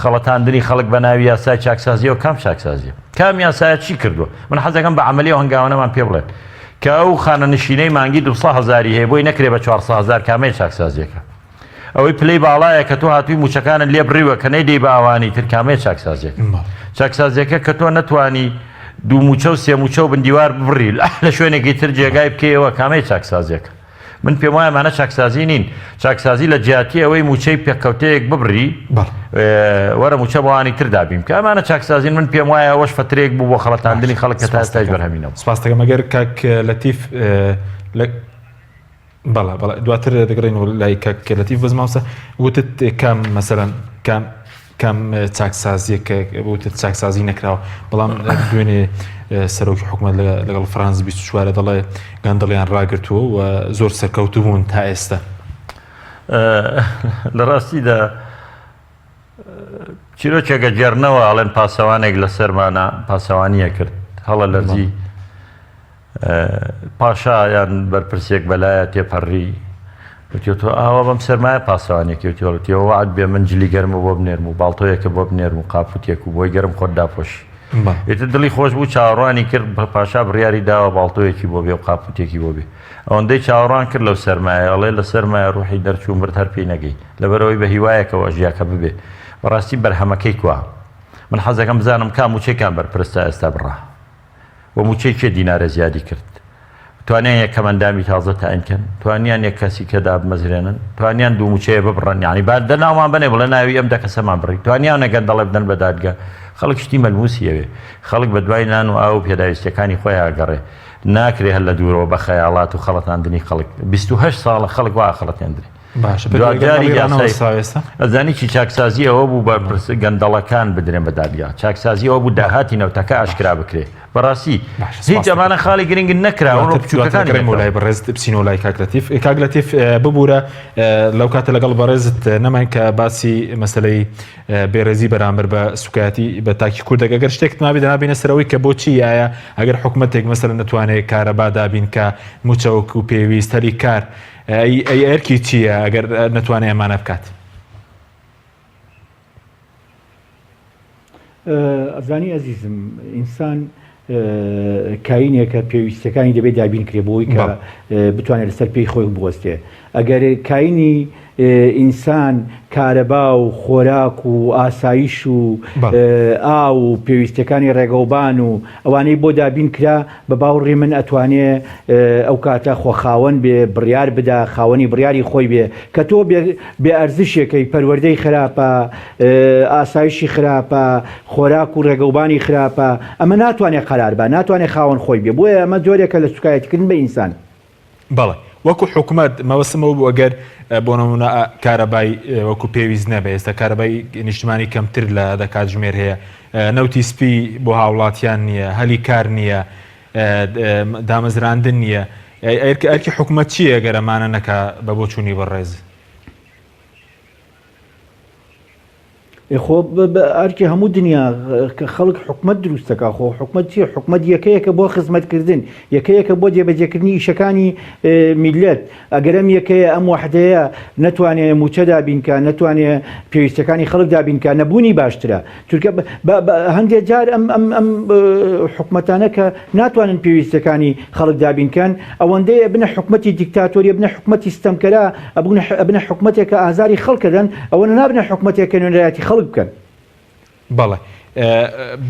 خەڵەتاندنی خەڵک بە ناوی یاسای چاکسازیەوە کام چاکسازیە کام یاسایە چی کردووە من حەزەکەم بە عەمەلی ئەو هەنگاوانەمان پێ بڵێن کە ئەو خانەنشینەی مانگی 200 هەزاری هەیە بۆی نەکرێ بە 400 هەزار کامەیە چاکسازیەکە ئەوەی پلەی باڵایە کە تۆ هاتووی موچەکانت لێ بڕیوە کە نەیدەی بە ئەوانی تر کامەیە چاکسازیەکە چاکسازیەکە کە تۆ نەتوانی دوو موچە و سێ موچە و بندیوار ببڕی لە شوێنێکی تر جێگای بکەیەوە کامەیە چاکسازیەکە من پێم وایە ئەمانە چاکسازی نین. چاکسازی لە جیاتی ئەوەی مووچەی پێککەوتەیەک ببڕی، وەرە مووچە بۆ ئەوانی تر دابین بکە. ئەمانە چاکسازین. من پێم وایە ئەوەش فەترەیەک بوو بۆ خەڵەتاندنی خەڵک کە تا ئێستایش بەرهەمی نەبوو. سپاست دەکەم. ئەگەر کاک لەتیف لە بەڵێ بەڵێ دواتر دەگەڕێینەوە لای کاک لەتیف بەس مامۆستا وتت کام مەسەلەن کام کام چاکسازیەک کە وتت چاکسازی نەکراوە بەڵام دوێنێ سەرۆکی حکوومەت لەگەڵ فرانس 24 دەڵێ گەندەڵیان ڕاگرتووە و زۆر سەرکەوتوو بوون تا ئێستا. لە ڕاستیدا چیرۆکێکە گێڕنەوە ئەڵێن پاسەوانێک لە سەرمانە پاسەوانیە کرد هەڵە لەرزی پاشا یان بەرپرسێک بەلایە تێپەڕی وتی تۆ ئاوا بەم سەرمایە پاسەوانێکی وتی وڵتیەوە وعد بێ من جلی گەرمە بۆ بنێرم و باڵتۆیەکە بۆ بنێرم و قاپوتێک و بۆی گەرم خۆت داپۆشی ئیتر دڵی خۆش بوو چاوەڕوانی کرد پاشا بڕیاری داوە باڵتۆیەکی بۆ بێ و قاپوتێکی بۆ بێ ئەوەندەی چاوەڕوان کرد لەو سەرمایە ئەڵێ لە سەرمایە ڕوحی دەرچوو مرد هەر پێی نەگەی لەبەرەوەی بە هیوایەکەوە ژیا کە ببێ بەڕاستی بەرهەمەکەی کوا من حەزەکەم بزانم کام موچەی کام بەرپرس تا ئێستا بڕا و مووچەی کێ دینارە زیادی کرد؟ توانیان یەک کەمئەندامی تازە تاین کەن؟ توانیان یەک کەسی کە دابمەزرێنن؟ توانیان دوو مووچەیە ببڕن؟ یانی با دە ناومان بنێ بڵێ ناوی ئەم دە کەسەمان بڕی. توانیانە گەندەڵێ بدەن بە دادگە؟ خەڵک شتی مەلمووسی ئەوێ. خەڵک بە دوای نان و ئاو و پێداویستییەکانی خۆیا ئەگەڕێ. ناکرێ هەر لە دوورەوە بە خەیاڵات و خەڵەتاندنی خەڵک. 28 ساڵە خەڵک وا ئەخەڵەتێندرێ. باشە پێت وایە دواجاری گەندەڵی یاسای ڕانەوەستاوە ئێستا؟ ئەزانی چی چاکسازی ئەوە بوو بەرپرس گەندەڵەکان بدرێن بە دادگا چاکسازی ئەوە بوو داهاتی نەوتەکە ئاشکرا بکرێ بەڕاستی باشە هیچ سپاس ئەمانە دەکەم. خاڵی گرنگن نەکراون و دواتر دواتر بچووکەکانی دەگەڕێمەوە نەکراون لای بەڕێزت بچینەوە لای کاک لەتیف کاک لەتیف ببوورە لەو کاتە لەگەڵ بەڕێزت نەماین کە باسی مەسەلەی بێڕێزی بەرامبەر بە سوکایەتی بە تاکی کوردێک ئەگەر شتێکت مابێ دەنابینە سەر ئەوەی کە بۆچی ئایا ئەگەر حکومەتێک مەسەلەن نەتوانێت کارەبا دابین کە مووچە وەکو پێویست هەلی کار ئەی ئەی ئەرکی چییە ئەگەر نەتوانێ ئەمانە بکات؟ ئەزانی ئەزیزم ئینسان کاینێکە پێویستەکانی دەبێت دابین کرێ بۆی کە بتوانێت لەسەر پێی خۆی بوەستێ ئەگەر کاینی ئینسان کارەبا و خۆراک و ئاسایش و ئاو و پێویستیەکانی ڕێگەوبان و ئەوانەی بۆ دابین کرا بە باوڕی من ئەتوانێ ئەو کاتە خۆ خاوەن بێ بڕیار بدا خاوەنی بڕیاری خۆی بێ کە تۆ بێ ئەرزشێکەی پەروەردەی خراپە ئاسایشی خراپە خۆراک و ڕێگەوبانی خراپە ئەمە ناتوانێ قەرار با ناتوانێ خاوەن خۆی بێ بۆیە ئەمە جۆرێکە لە سوکایەتیکردن بە ئینسان. بەڵێ وەکو حکومەت مەبەستم ئەوە بوو ئەگەر بۆ نمونە کارەبای وەکو پێویست نەبێ ئێستا کارەبای نیشتمانی کەمتر لە دە کاتژمێر هەیە نەوتی سپی بۆ هاوڵاتیان نییە هەلی کار نییە دامەزراندن نییە ئەرکی حکومەت چییە گەر ئەمانە نەکا بە بۆچوونی بەڕێز؟ خۆ ئەرکی هەموو دنیا کە خەڵک حکومت دروستەکە خۆ حکومت چیە حکومت یەکەیەکە بۆ خزمەتکردن یەکەیەکە بۆ جێبەجێکردنی ئیشەکانی میلەت ئەگەر ئەم یەکەیە ئەم وەحدەیە نەتوانێ مووچە دابینکا نەتوانێ پێویستەکانی خەڵک دابینکا نەبوونی باشترە چونکە هەندێک جار ئەم ئەم ئەم حکومەتانە کە ناتوانن پێویستەکانی خەڵک دابینکەن ئەوەندەی ئەبنە حکومەتی دیکتاتۆری ئەبنە حکومەتی ستەمکەرا ئەبنە حکومەتێک کە ئازاری خەڵکەدەن ئەوە نابنە حکومەتێک کە نوێنەرایەتی خەڵک بکەن. بەڵێ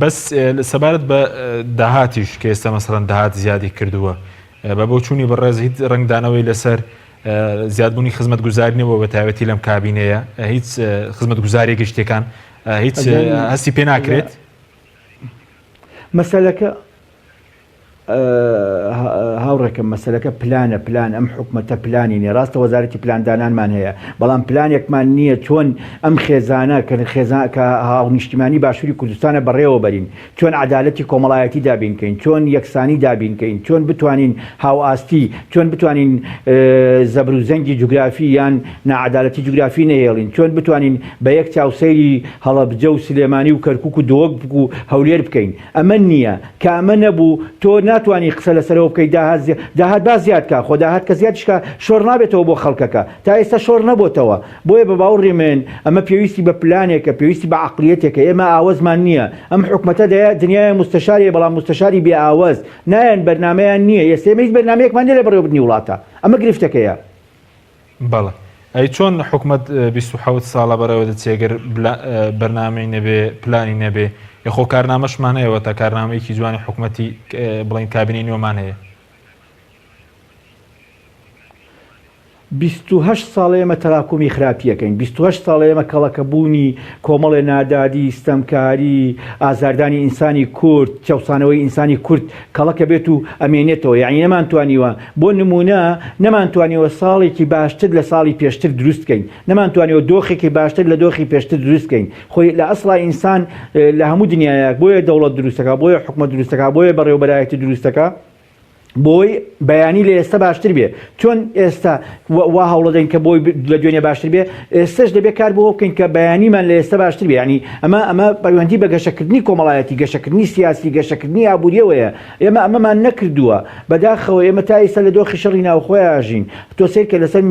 بەس سەبارەت بە داهاتیش کە ئێستا مەسەڵەن داهات زیادی کردووە بە بۆچوونی بەڕێز هیچ ڕەنگدانەوەی لەسەر زیادبوونی خزمەتگوزاری نەبووە بە تایبەتی لەم کابینەیە هیچ خزمەتگوزاری گشتیەکان هیچ هەستی پێ ناکرێت مەسەلەکە هاوڕێکەم مەسەلەکە پلانە پلان ئەم حکومەتە پلانی نیە ڕاستە وەزارەتی پلاندانانمان هەیە بەڵام پلانێکمان نییە چۆن ئەم خێزانە کە خێزان کە هاونیشتیمانی باشووری کوردستانە بەڕێوە بەرین چۆن عەدالەتی کۆمەڵایەتی دابین کەین چۆن یەکسانی دابین کەین چۆن بتوانین هاوئاستی چۆن بتوانین زەبر و زەنگی جوگرافی یان ناعەدالەتی جوگرافی نەهێڵین چۆن بتوانین بە یەک چاو سەیری هەڵەبجە و سلێمانی و کەرکوک و دهۆک و هەولێر بکەین ئەمە نییە، کە ئەمە نەبوو تۆ ناتوانی قسە لەسەرەوە بکەی داهات داهات با زیاد کا، خۆ داهات کە زیادیش کا شۆڕ نابێتەوە بۆ خەڵکەکە، تا ئێستا شۆڕ نەبۆتەوە، بۆیە بە باوڕی من ئەمە پێویستی بە پلانێکە، پێویستی بە عەقڵیەتێکە، ئێمە ئاوەزمان نییە، ئەم حکومەتە دەیە دنیایە موستەشاری هەیە بەڵام موستەشاری بێ ئاوەز، نایەن بەرنامەیان نییە، ئێستا ئێمە هیچ بەرنامەیەکمان نییە لە بەڕێوەبردنی وڵاتە، ئەمە گرفتەکەیە. بەڵێ ئەی چۆن حکومەت 27 ساڵە بەڕێوە دەچێ گەر بەرنامەی نەبێ پلانی نەبێ یخۆ کارنامەشمان هەیە وەتا کارنامەیەکی جوانی حکومەتی بڵین کابینەی نوێمان هەیە. 28 ساڵە ئێمە تەراکومی خراپیەکەین 28 ساڵە ئێمە کەڵەکەبوونی کۆمەڵێ نادادی ستەمکاری ئازاردانی ئینسانی کورد چەوسانەوەی ئینسانی کورد کەڵەکە بێت و ئەمێنێتەوە یعنی نەمانتوانیوە بۆ نموونە نەمانتوانیوە ساڵێکی باشتر لە ساڵی پێشتر دروست کەین، نەمانتوانیوە دۆخێکی باشتر لە دۆخی پێشتر دروست کەین. خۆی لە ئەسڵا ئینسان لە هەموو دنیایەک بۆیە دەوڵەت دروست دەکا، بۆیە حکومەت دروست دەکا، بۆیە بەڕێوەبەرایەتی دروست دەکا، بۆی بەیانی لە ئێستا باشتر بێ. چۆن ئێستا وا هەوڵەدەین کە بۆی لە دوێنێ باشتر بێ، ئێستەش دەبێ کار بۆ بکەین کە بەیانیمان لە ئێستا باشتر بێ. یانی ئەمە ئەمە پەیوەندی بە گەشەکردنی کۆمەڵایەتی، گەشەکردنی سیاسی، گەشەکردنی ئابووریەوەیە. ئێمە ئەمەمان نەکردووە. بەداخەوە ئێمە تا ئیستا لە دۆخی شەڕی ناوخۆیا ئەژین. تۆ سەیر کە لەسەر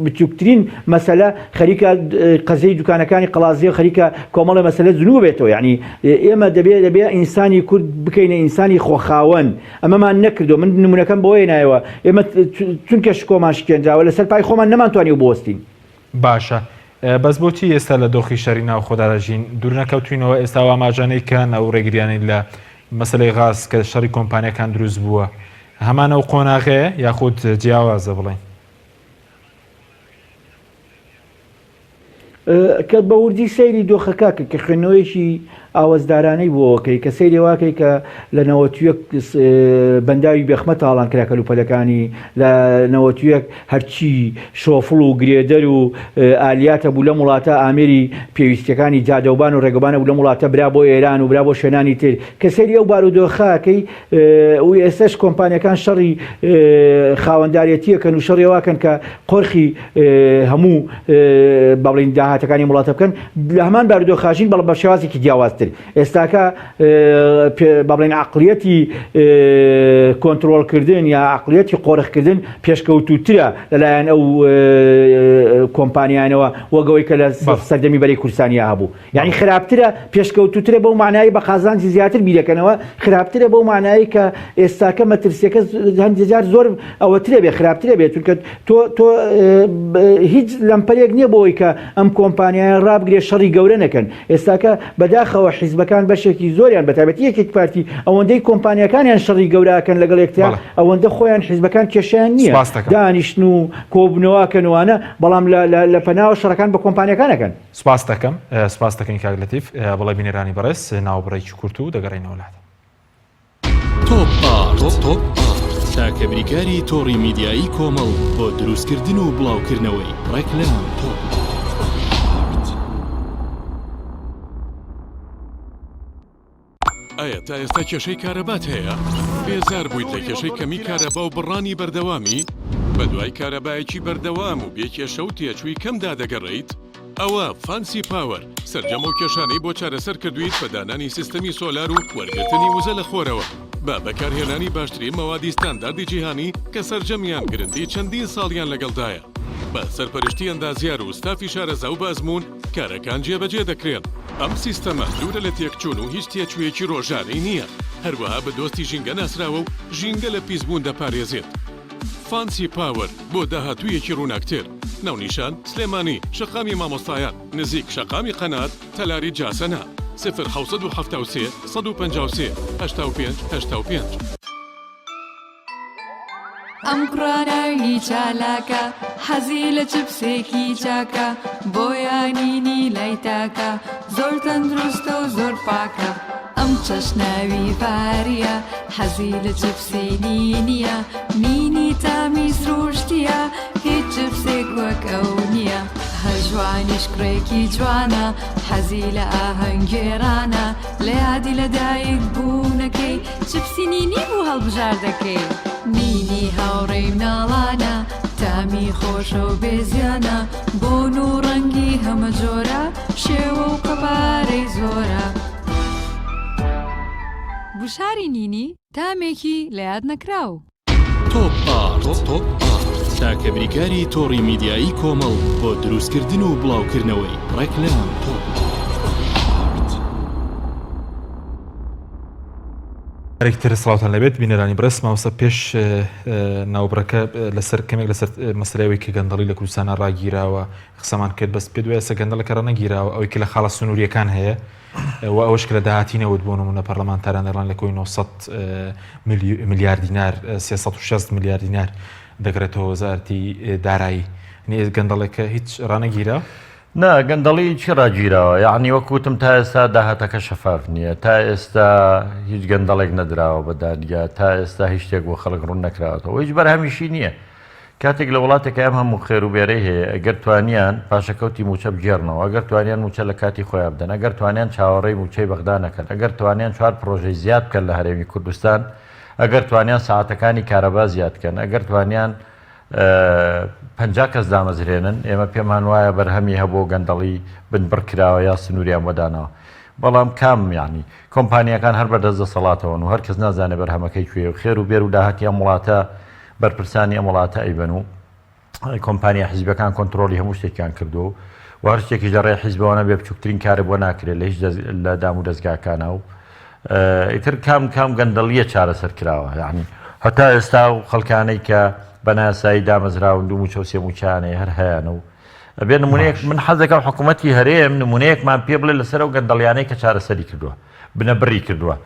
بچووکترین مەسەلە خەریکە قەزیەی دوکانەکانی قەڵادزێ خەریکە کۆمەڵێ مەسەلە زنوو بێتەوە. یانی ئێمە دەبێ دەبێ ئینسانی کورد بکەینە ئینسانی خۆخاوەن. ئەمەمان نەکردووە. من نموونەکەم بەوە هێنایەوە. ئێمە چونکە شکۆمان شکێنراوە لەسەر پای خۆمان نەمانتوانیوە بوەستین. باشە بەس بۆچی ئێستا لە دۆخی شەری ناوخۆدا دەژین دوور نەکەوتوینەوە ئێستا ئەو ئاماژانەی کە ئەو ڕێگریانەی لە مەسەلەی غاز کە شەڕی کۆمپانیەکان دروست بووە هەمان ئەو قۆناغەیە یاخود جیاوازە بڵێن؟ کە بە وردی سەیری دۆخەکە کرد کە خوێندنەوەیەکی ئاوەزدارانەی بۆ کەی کە سەیری واکەی کە لە 91 بەنداوی بێخمە تاڵان کرا کەلوپەلەکانی لە 91 هەرچی شۆفڵ و گرێدەر و ئالیاتە بوو لەم وڵاتە ئامێری پێویستیەکانی جادەوبان و ڕێگەبانە بوو لەم وڵاتە برا بۆ ئێران و برا بۆ شوێنانی تر کە سەیری ئەو بارودۆخەکەی و ئێستش کۆمپانیەکان شەڕی خاوەندارێتیەکەن و شەڕی واکەن کە قۆرخی هەموو با بڵێین داهاتەکانی وڵاتە بکەن لە هەمان بارودۆخاژین بەڵام بە شێوازێکی جیاوازتر ئێستاکە با بڵێین عقلیەتی کۆنترۆڵکردن یا عقلیەتی قۆرخکردن پێشکەوتووترە لەلایەن ئەو کۆمپانیانەوە وەگەوەی کە لە سەردەمی بەرەی کوردستانیا هەبوو یانی خراپترە پێشکەوتوترە بەو مانایی بە قازانجی زیاتر بیرەکەنەوە خراپترە بەو مانایی کە ئێستاکە مەترسیەکە هەندێک جار زۆر ئەوەترە بێ خراپترە بێت چونکە تۆ تۆ هیچ لەمپەرێک نییە بۆی کە ئەم کۆمپانیایە ڕابگرێ شەڕی گەورە نەکەن ئێستاکە بەداخەوە حیزبەکان بەشێکی زۆریان بەتایبەتی یەکێک پارتی ئەوەندەی کۆمپانیەکانیان شەڕی گەوراکەن لەگەڵ یەکتر ئەوەندە خۆیان حیزبەکان کێشیان نییە دانیشتن و کۆبنەوەکەنوانە بەڵام لە پەناوە شەڕەکان بە کۆمپانیەکانەکەن. سپاست دەکەم سپاست دەکەین کاک لەتیف بەڵێ بینەرانی بەڕێز ناوبڕێکی کورت و دەگەڕێینەوە لات. تۆپ ئارت تۆپ ئارت تاکە بریکاری تۆڕی میدیایی کۆمەڵ بۆ دروستکردن و بڵاوکردنەوەی ڕێکلام تۆپ ئارت. ئایا تا ئێستا کێشەی کارەبات هەیە؟ بێزار بوویت لە کێشەی کەمی کارەبا و بڕانی بەردەوامی؟ بەدوای کارەبایەکی بەردەوام و بێ کێشە و تێچووی کەمدا دەگەڕێیت؟ ئەوە فانسی پاوەر سەرجەم ئەو کێشانەی بۆ چارەسەر کردوویت بە دانانی سیستەمی سۆلار و وەرگرتنی وزە لە خۆرەوە بە بەکارهێنانی باشترین مەوادی ستانداردی جیهانی کە سەرجەمیان گرنتی چەندین ساڵیان لەگەڵدایە بە سەرپەرشتی ئەندازیار و ستافی شارەزا و بەئەزموون کارەکان جێبەجێ دەکرێن. ئەم سیستەمە دوورە لە تێکچوون و هیچ تێچوویەکی ڕۆژانەی نییە، هەروەها بە دۆستی ژینگە ناسراوە و ژینگە لە پیسبوون دەپارێزێت. فانسی پاوەر بۆ داهاتوویەکی ڕووناکتر. ناونیشان، سلێمانی، شەقامی مامۆستایان، نزیک شەقامی قەنات، تەلاری جاسەنە. 0773 153 85 85. ئەم کوڕە ناوی چالاکە حەزی لە چپسێکی چاکە بۆیە نینی لای تاکە زۆر تەندروستە و زۆر پاکە ئەم چەش ناوی ڤاریە حەزی لە چپسی نینیە نینی تامی سروشتیە هیچ چپسێک وەک ئەو نییە هەژوانیش کوڕێکی جوانە حەزی لە ئاهەنگگێڕانە لە یادی لەدایک بوونەکەی چپسی نینی بوو هەڵبژاردەکەی. نینی هاوڕێی مناڵانە تامی خۆشە و بێ زیانە بۆن و ڕەنگی هەمە جۆرە شێوە و قەبارەی زۆرە. گوشاری نینی تامێکی لەیاد نەکراو. تۆپ ئارت تاکە بریکاری تۆڕی میدیایی کۆمەڵ بۆ دروستکردن و بڵاوکردنەوەی ڕێکلام. تۆپ ئارت. جارێکی تر سڵاوتان لێبێت بینەرانی بەڕێز مامۆستا پێش ناوبڕەکە لەسەر کەمێک لەسەر مەسەلەی ئەوەی کە گەندەڵی لە کوردستانە ڕاگیراوە قسەمان کرد بەس پێت وایە ئێستا گەندەڵەکە ڕانەگیراوە ئەوەی کە لە خاڵە سنووریەکان هەیە و ئەوەش کە لە داهاتی نەوت بۆ نمونە پەرلەمانتاران دەڵێن لە کۆی 900 ملیار دینار 360 ملیار دینار دەگرێتەوە وەزارەتی دارایی گەندەڵێکە هیچ ڕانەگیرا؟ نا گەندەڵی چی ڕاگیراوە یەعنی وەک وتم تا ئێستا داهاتەکە شەفاف نییە تا ئێستا هیچ گەندەڵێک نەدراوە بە دادگا تا ئێستا هیچ شتێک بۆ خەڵک ڕوون نەکراوەتەوە هیچ بەرهەمیشی نییە کاتێک لە وڵاتێک ئەم هەموو خێر و بێرەی هەیە ئەگەر توانیان پاشەکەوتی موچە بگێڕنەوە ئەگەر توانیان موچە لە کاتی خۆیان بدەن ئەگەر توانیان چاوەڕێی موچەی بەغدا نەکەن ئەگەر توانیان چوار پرۆژەی زیاد بکەن لە هەرێمی کوردستان ئەگەر توانیان ساعتەکانی کارەبا زیاد کەن ئەگەر توانیان 50 کەس دامەزرێنن، ئێمە پێمان وایە بەرهەمی هەبووە و گەندەڵی بنبڕ کراوە یا سنووریان بۆ داناوە. بەڵام کام یانی؟ کۆمپانیاکان هەر بەدەست دەسەڵاتەوەن و هەر کەس نازانێ بەرهەمەکەی کوێیە و خێر و بێر و داهاتی ئەم وڵاتە بەرپرسانی ئەم وڵاتە ئەیبەن و کۆمپانیا حیزبەکان کۆنترۆڵی هەموو شتێکیان کردووە و و هەر شتێکیش لە ڕێی حیزبەوە نەبێ بچووکترین کارت بۆ ناکرێت لە هیچ لە دام و دەزگاکانە و ئیتر کام کام گەندەڵیە چارەسەر کراوە یعنی هەتا ئێستا و خەڵکانەی کە بە ناسایی دامەزراون دوو موچە و سێ موچانەیە هەر هەیانە و ئەبێ نمونەیەک من حەزەکەم حکوومەتی هەرێم نمونەیەکمان پێ بڵێ لەسەر ئەو گەندەڵیانەی کە چارەسەری کردووە بنەبڕی کردووە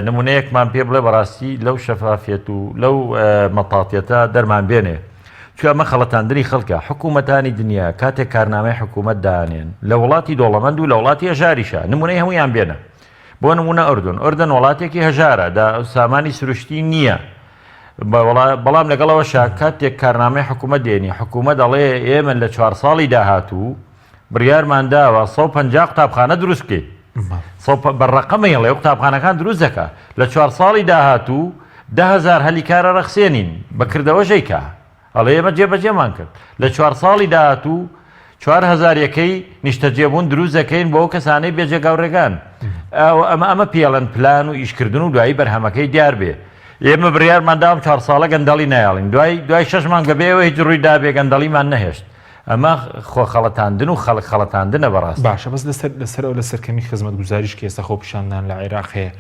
نمونەیەکمان پێ بڵێ بەڕاستی لەو شەفافیەت و لەو مەتاتیەتە دەرمان بێنێ چونکە ئەمە خەڵەتاندنی خەڵکە حکوومەتانی دنیا کاتێک کارنامەی حکوومەت دانێن لە وڵاتی دۆڵەمەند و لە وڵاتی هەژاریشە نمونەی هەمویان بێنە بۆ نمونە ئەردون ئەردەن وڵاتێکی هەژارە دا سامانی سروشتی نییە بەڵام لەگەڵەوە کاتێک کارنامەی حکوومەت دێنی حکوومەت دەڵێ ئێمە لە چوار ساڵی داهاتوو بڕیارمان داوە 150 قوتابخانە دروست بکەین بە ڕەقەمەی ئەڵێ قوتابخانەکان دروست دەکا لە چوار ساڵی داهاتوو 10هزار هەلی کارە ڕەخسێنین بە کردەوە ژەیکا ئەڵێ ئێمە جێبەجێمان کرد لە چوار ساڵی داهاتوو 4هزار یەکەی نیشتەجێبوون دروست دەکەین بۆ ئەو کەسانەی بێ جێگا و ڕێگان ئەمە ئەمە پێڵەن پلان و ئیشکردن و دوایی بەرهەمەکەی دیار بێ ئێمە بڕیارمان داوم چوار ساڵە گەندەڵی نایاڵین دوای دوای شەش مانگ بەبێ ئەوە هیچ ڕووی دابێ گەندەڵیمان نەهێشت ئەمە خۆ خەڵەتاندن و خەڵک خەڵەتاندنە بەڕاستی. باشە بەس لەسەر لەسەر ئەو لەسەر کەمی خزمەتگوزاریش کە ئێستا خۆپیشاندان لە عێراق هەیە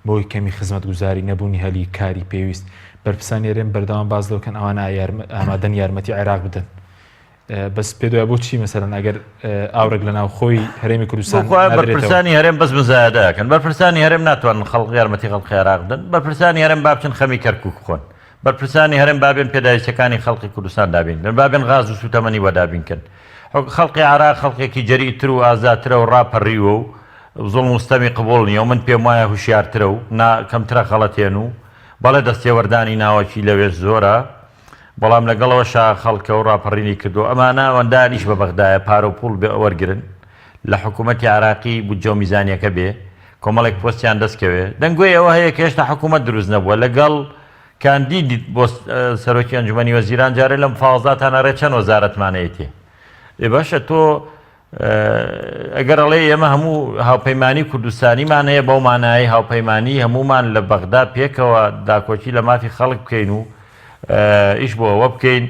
بەهۆی کەمی خزمەتگوزاری نەبوونی هەلی کاری پێویست بەرپرسانی هەرێم بەردەوام باس لەوە کەن ئەوانە ئامادەن یارمەتی عێراق بدەن بەس پێ دوای بۆچی مەسەرەن ئەگەر ئاورێک لە ناوخۆی هەرێمی کوردستان بەرپرسانی هەرێم بەس مزایدەکەن بەرپرسانی هەرێم ناتوانن خەڵک یارمەتی خەڵکی عێراق بدەن بەرپرسانی هەرێم با بچن خەمی کەرکوک بخۆن بەرپرسانی هەرێم با بێن پێداویستیەکانی خەڵقی کوردستان دابین کەن، با بێن غاز و سوتەمەنی بۆ دابین کەن. خەڵقی عێراق خەڵقێکی جەریئتر و ئازاترە و ڕاپەڕیوە و زوڵم و ستەمی قبوڵ نیە و من پێم وایە هوشیارترە و نا کەمترە خەڵەتێن و بەڵێ دەستێوەردانی ناوەکی لەوێش زۆرە بەڵام لەگەڵەوەشا خەڵکە و ڕاپەڕینی کردووە ئەمانە ئەوەندە ئیش بە بەغدایە پارە و پوڵ وەرگرن لە حکوومەتی عێراقی بودجە و میزانیەکە بێ کۆمەڵێک پۆستیان دەست کەوێ دەنگۆی ئەوە هەیە کە هێشتا حکوومەت دروست نەبووە لەگەڵ کاندید بۆ سەرۆکی ئەنجومەنی وەزیران جارێ لەم فازداتان ئەڕێ چەند وەزارەتمان ئەیتێ ئێ باشە تۆ. ئەگەر ئەڵێ ئێمە هەموو هاوپەیمانی کوردستانیمان هەیە بەو مانایەی هاوپەیمانی هەموومان لە بەغدا پێکەوە داکۆکی لە مافی خەڵک بکەین و ئیش بۆ ئەوە بکەین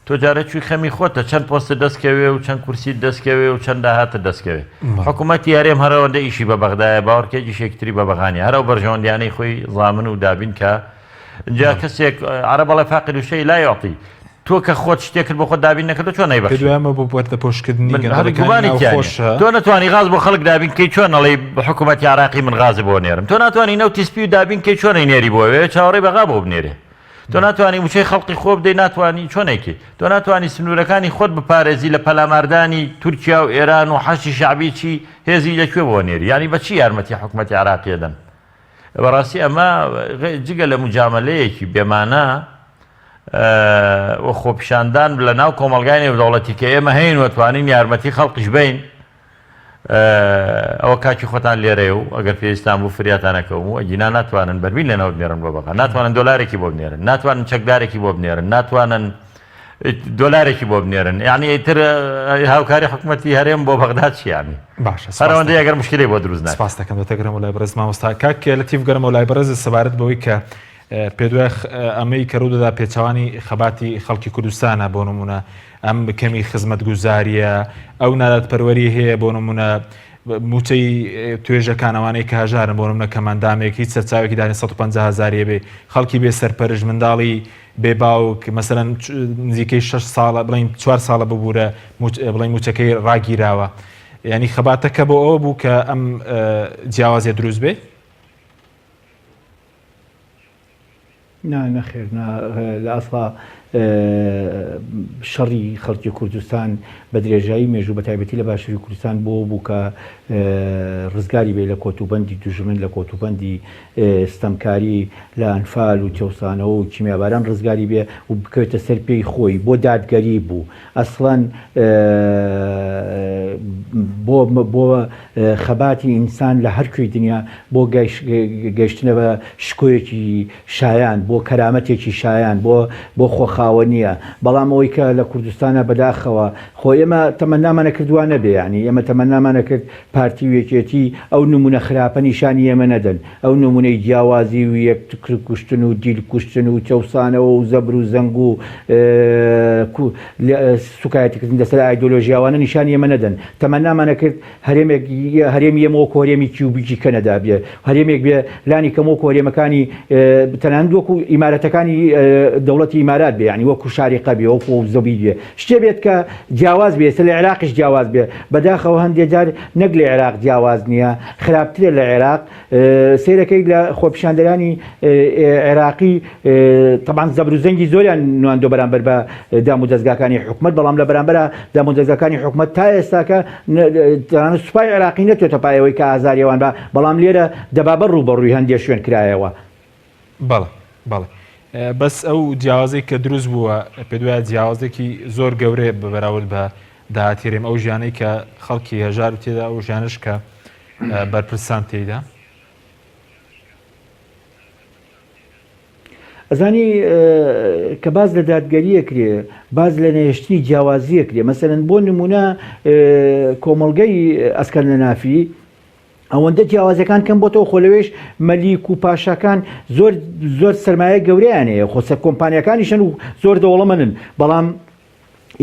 تۆ جارە چوی خەمی خۆتە چەند پۆستت دەست کەوێ و چەند کورسیت دەست کەوێ و چەند داهاتت دەست کەوێ حکوومەتی هەرێم هەرەوەندە ئیشی بە بەغدایە باوەڕکێک ئیشێکی تری بە بەغانیە هەر ئەو بەرژەوەندیانەی خۆی زامن و دابین کە جا کەسێک عەرەب ئەڵێ فاقد الشیء لا یعطی تۆ کە خۆت شتێکت بۆ خۆت دابین نەکردو چۆن نەیبەخشی؟ پێت وایە ئەمە بۆ پەردەپۆشکردنی من هەر گەندەڵیەکانی گومانی تیا نیە. ناوخۆشە؟ تۆ نەتوانی غاز بۆ خەڵک دابین کەی چۆن ئەڵێی حکوومەتی عراقی من غاز بۆ نێرم تۆ ناتوانی نەوتی سپی و دابین کەی چۆن ئەینێری بۆ ئەوێ چاوەڕێی بەغا بۆ بنێرێ تۆ ناتوانی موچەی خەڵقی خۆ بدەی ناتوانی چۆن ئەیکەی تۆ ناتوانی سنوورەکانی خۆت بپارێزی لە پەلاماردانی تورکیا و ئێران و حەشدی شەعبی چی هێزی لە کوێ بۆ نێری یانی بە چی یارمەتی حکوومەتی عراقی ئەدەن بەڕاستی ئەمە جگە لە موجامەلەیەکی بێمانا و خۆپیشاندان لە ناو کۆمەڵگای نێودەوڵەتی کە ئێمە هەین و توانین یارمەتی خەڵقیش بین ئەوە کاکی خۆتان لێرەیە و ئەگەر پێویستان بوو فریاتان ئەکەوم و ئەگینا ناتوانن بەرمیل لە نەوت بنێرن بۆ بەغا ناتوانن دۆلارێکی بۆ بنێرن ناتوانن چەکدارێکی بۆ بنێرن ناتوانن دۆلارێکی بۆ بنێرن یعنی ئیتر هاوکاری حکوومەتی هەرێم بۆ بەغدا چی یعنی باشە سپاس هەرەوەندەی ئەگەر مشکلەی بۆ دروست ناکەن. سپاس دەکەم دەتە گەرمەوە لای بەڕێز مامۆستا کاک لەتیف گەرمەوە لای بەڕێز سەبارەت بەوەی کە پێت وایە ئەمەی کە ڕوودەدا پێچەوانی خەباتی خەڵکی کوردستانە بۆ نمونە ئەم کەمی خزمەتگوزاریە ئەو نادادپەروەری هەیە بۆ نمونە موچەی توێژەکان ئەوانەی کە هەژارن بۆ نمونە کەمەندامێک هیچ سەرچاوێکی دانێ 150 هەزاریە بێ خەڵکی بێ سەرپەرش منداڵی بێ باوک مەسەلەن نزیکەی شەش ساڵە بڵین چوار ساڵە ببوورە بڵین موچەکەی ڕاگیراوە یعنی خەباتەکە بۆ ئەوە بوو کە ئەم جیاوازیە دروست بێ نا نەخێر نا لە ئەسڵا شەڕی خەڵکی کوردستان بە درێژایی مێژوو بە تایبەتی لە باشووری کوردستان بۆ بوو کە ڕزگاری بێ لە کۆتوبەندی دوژمن لە کۆتوبەندی ستەمکاری لە ئەنفال و چەوسانەوە و کیمیاباران ڕزگاری بێ و بکەوێتە سەر پێی خۆی بۆ دادگەری بوو ئەسڵەن بۆ بۆ خەباتی ئینسان لە هەر کوێی دنیا بۆ گەیشتنە بە شکۆیەکی شایان، بۆ کەرامەتێکی شایان، بۆ بۆ خۆخاوەنییە. بەڵام ئەوەی کە لە کوردستانا بەداخەوە، خۆ ئێمە تەمەنامان ئەکرد وا نەبێ، یانی ئێمە تەمەنامان ئەکرد پارتی و یەکێتی ئەو نموونە خراپە نیشانی ئێمە نەدەن، ئەو نموونەی جیاوازی و یەکتر کوشتن و دیل کوشتن و چەوسانەوە و زەبر و زەنگ و سوکایەتیکردن لەسەر ئایدۆلۆژیا ئەوانە نیشانی ئێمە نەدەن. تەمەنامان ئەکرد هەرێمێک هەرێمی ئێمە وەکو هەرێمی کیوبیکی کەنەدا بێ، هەرێمێک بێ لانی کەم وەکو هەرێمەکانی تەنانەت وەکو ئیمارەتەکانی دەوڵەتی ئیمارات بێ، یانی وەکو شاریقە بێ، وەکو ئەبوزەبی بێ، شتێ بێت کە جیاواز بێ، ئێستا لە عێراقیش جیاواز بێ، بەداخەوە هەندێ جار نەک لە عێراق جیاواز نییە، خراپترە لە عێراق، سەیرەکەی لە خۆپیشاندەرانی عێراقی تەبعەن زەبر و زەنگی زۆریان نواندۆ بەرامبەر بە دام و دەزگاکانی حکومەت، بەڵام لە بەرامبەرا دام و دەزگاکانی حکومەت تا ئێستاکە تەنانەت سوپای عێراقی نەچۆتە پایەوەی کە ئازاری ئەوان با، بەڵام لێرە دەبابە ڕووبەڕووی هەندێ شوێن کرایەوە. بەڵێ بەڵێ بەس ئەو جیاوازەی کە دروست بووە پێت وایە جیاوازێکی زۆر گەورەیە بە بەراورد بە داهاتی هەرێم ئەو ژیانەی کە خەڵکی هەژار تێدا ئەو ژیانەش کە بەرپرسان تێیدا؟ ئەزانی کە باس لە دادگەریە کرێ باس لە نەهێشتنی جیاوازیە کرێ مەسەلەن بۆ نمونە کۆمەڵگەی ئەسکەندەنافی ئەوەندە جیاوازەکان کەم بۆتەوە خۆ لەوێش مەلیک و پاشاکان زۆر زۆر سرمایە گەورەیان هەیە خۆ سەر کۆمپانیەکانیشن و زۆر دەوڵەمەنن بەڵام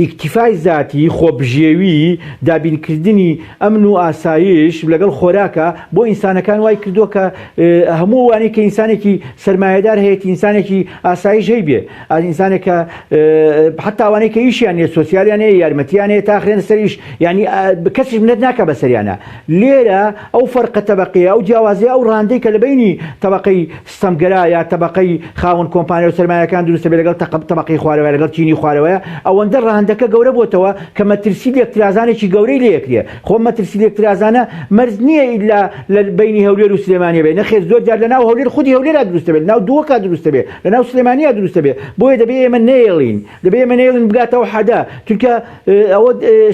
ئیکتیفای زاتی، خۆبژێوی، دابینکردنی ئەمن و ئاسایش لەگەڵ خۆراکا بۆ ئینسانەکان وای کردووە کە هەموو ئەوانەی کە ئینسانێکی سەرمایەدار هەیەتی ئینسانێکی ئاسایش هەیبێ ئینسانێک کە حتا ئەوانەی کە ئیشیان نیە سۆسیالیان هەیە یارمەتیان هەیە تا خرێنە سەر ئیش یعنی کەسیش منەت ناکا بەسەریانە لێرە ئەو فەرقە تەبەقەیە ئەو جیاوازیە ئەو ڕاندەی کە لە بەینی تەبەقەی ستەمگەرا یا تەبەقەی خاوەن کۆمپانیا و سەرمایەکان دروست دەبێت لەگەڵ تەبەقەی خوارەوەیە لەگەڵ چینی خوارەوەیە ئەوەندە ڕەهەندەکە گەورە بۆتەوە کە مەترسی لێکترازانێکی گەورەی لێ ئەکرێ خۆ مەترسی لێکترازانە مەرج نییە ئیلا لە بەینی هەولێر و سلێمانیە بێ نەخێر زۆر جار لەناو هەولێر خودی هەولێرا دروست دەبێت لەناو دهۆکا دروست دەبێت لەناو سلێمانیا دروست دەبێت بۆیە دەبێ ئێمە نەیەڵین دەبێ ئێمە نەیەڵین بگاتە ئەو حەدە چونکە ئەوە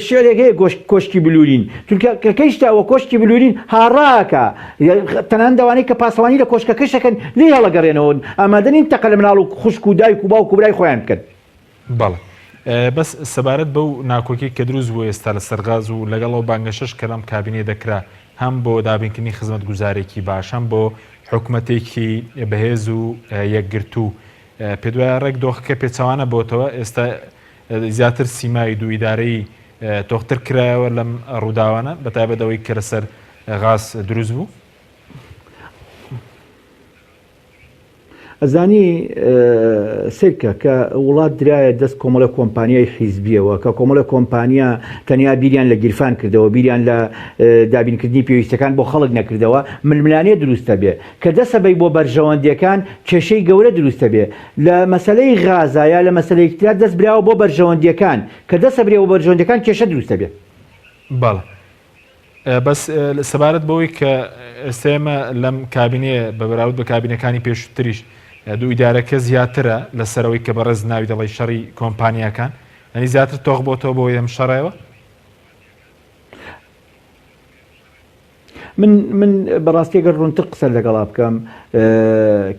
شعرێک هەیە کۆشکی بلورین چونکە کە گەیشتەوە کۆشکی بلورین هاڕاکە تەنانەت ئەوانەی کە پاسەوانی لە کۆشکەکەش دەکەن لێی هەڵەگەڕێنەوە ئامادە نین تەقە لە مناڵ و خوشک و دایک و باوک و برای خۆیان بکەن. بەڵێ. بەس سەبارەت بەو ناکۆکی کە دروست بوو ئێستا لەسەر غاز و لەگەڵ ئەو بانگەشەش کە لەم کابینەیە دەکرا هەم بۆ دابینکردنی خزمەتگوزارێکی باش هەم بۆ حکومەتێکی بەهێز و یەکگرتوو پێت وایە ڕێک دۆخەکە پێچەوانە بۆتەوە ئێستا زیاتر سیمای دوو ئیدارەیی تۆختر کرایەوە لەم ڕووداوانە بەتایبەت ئەوەی کە لەسەر غاز دروست بوو؟ ئەزانی سەیرکە کە وڵات درایە دەست کۆمەڵە کۆمپانیای حیزبیەوە کە کۆمەڵە کۆمپانیا تەنیا بیریان لە گیرفان کردەوە بیریان لە دابینکردنی پێویستەکان بۆ خەڵک نەکردەوە ململانێ دروستە بێ کە دەسەبەی بۆ بەرژەوەندیەکان کێشەی گەورە دروستە بێ لە مەسەلەی غازا یا لە مەسەلەیەکی ترا دەست براوە بۆ بەرژەوەندیەکان کە دەسەبرێ بۆ بەرژەوەندیەکان کێشە دروستە بێ. بەڵێ بەس سەبارەت بەوەی کە ئێستا ئێمە لەم کابینەیە بە بەراورد بە کابینەکانی پێشووتریش دوو ئیدارەکە زیاترە لەسەر ئەوەی کە بەڕێز ناوی دەڵێی شەڕی کۆمپانیاکان یانی زیاتر تۆخ بۆتەوە بۆ ئەم شەڕەوە؟ من من بەڕاستی گەر ڕوونتر قسە لەگەڵا بکەم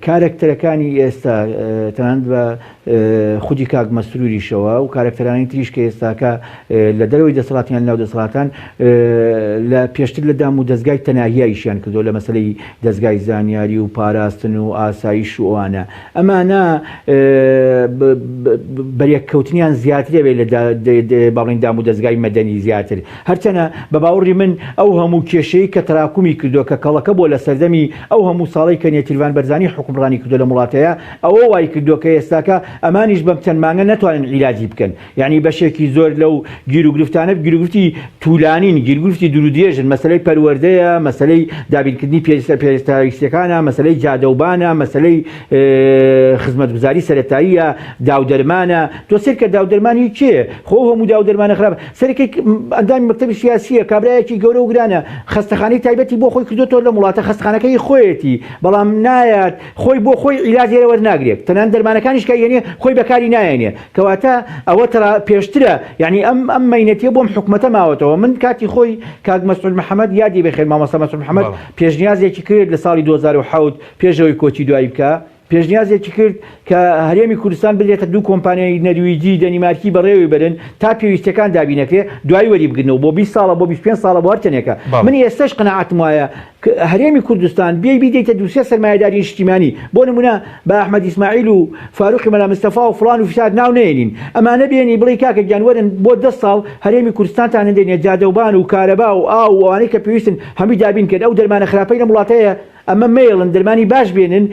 کارەکتەرەکانی ئێستا تەنانەت بە خودی کاک مەسروریشەوە و کارەکتەرانی تریش کە ئێستاکە لە دەرەوەی دەسەڵاتیان ناو دەسەڵاتان لە پێشتر لە دام و دەستگای تەناهیا ئیشیان کردو لە مەسلەی دەستگای زانیاری و پاراستن و ئاسایش و ئەوانە ئەمانە بەرێککەوتنیان زیاترە بێ لە باڵین دام و دەستگای مەدەنی زیاتر هەرچەنە بە باوەڕی من ئەو هەموو کێشەی کە تەراکومی کردووە کە کەڵەکە بووە لە سەردەمی ئەو هەموو ساڵەی کە نێچیرڤان بەرزانی حوکمڕانی کردووە لەم وڵاتەیا ئەوە وای کردووە کە ئێستاکە ئەمانیش بەم چەند مانگە نەتوانن عیلاجی بکەن یانی بەشێکی زۆر لەو گیروگرفتانە گیروگرفتی تولانین گیرگرفتی دوورودرێژن مەسەلەی پەروەردەیە مەسەلەی دابینکردنی پێداویستیەکانە مەسەلەی جادەوبانە مەسەلەی خزمەتگوزاری سەرەتاییە داودەرمانە تۆ سەیرکە داودەرمان هی کێیە خۆ ئەو هەموو داودەرمانە خراپە سەرەکەی ئەندامی مەکتەبی سیاسیە کابرایەکی گەورە و گرانە خەستەخانەی تایبەتی بۆ خۆی کردوتەوە لەم وڵاتە خەستخانەکە هی خۆیەتی بەڵام نایات خۆی بۆ خۆی عیلاج لێرە وەرناگرێت تەنان دەرمانەکانیش کە یەنێ خۆی بەکاری نایەنێ کەواتە ئەوە ترا پێشترە یعنی ئەم ئەم مەینەتیە بۆم حکومەتە ماوەتەوە من کاتی خۆی کاک مەسعود محەمەد یادی بەخێر مامۆستا مەسعود محەمەد پێشنیازێکی کرد لە ساڵی 2007 پێش ئەوەی کۆچی دوایی بکا پێشنیازێکی کرد کە هەرێمی کوردستان بدرێتە دوو کۆمپانیای نەرویجی دەنیمارکی بەڕێوەی بەرن تا پێویستیەکان دابینەکرێ دوای وەری بگرنەوە بۆ 20 ساڵە بۆ 25 ساڵە بۆ هەر چەندێکە من ئێستەش قەناعەتم وایە هەرێمی کوردستان بێی بیدەیتە دوو سێ سەرمایەداری نیشتیمانی بۆ نمونە بە ئەحمەد ئیسماعیل و فاروقی مەلا مستەفا و فڵان و فیسار ناو نەیەنین ئەمانە بێنی بڵێی کاکە گیان وەرن بۆ دە ساڵ هەرێمی کوردستانتان هەندێنێ جادەوبان و کارەبا و ئاو و ئەوانەی کە پێویستن هەمووی دابین کەن ئەو دەرمانە خراپەی لەم وڵاتەیە ئەمە مەیەڵن دەرمانی باش بێنن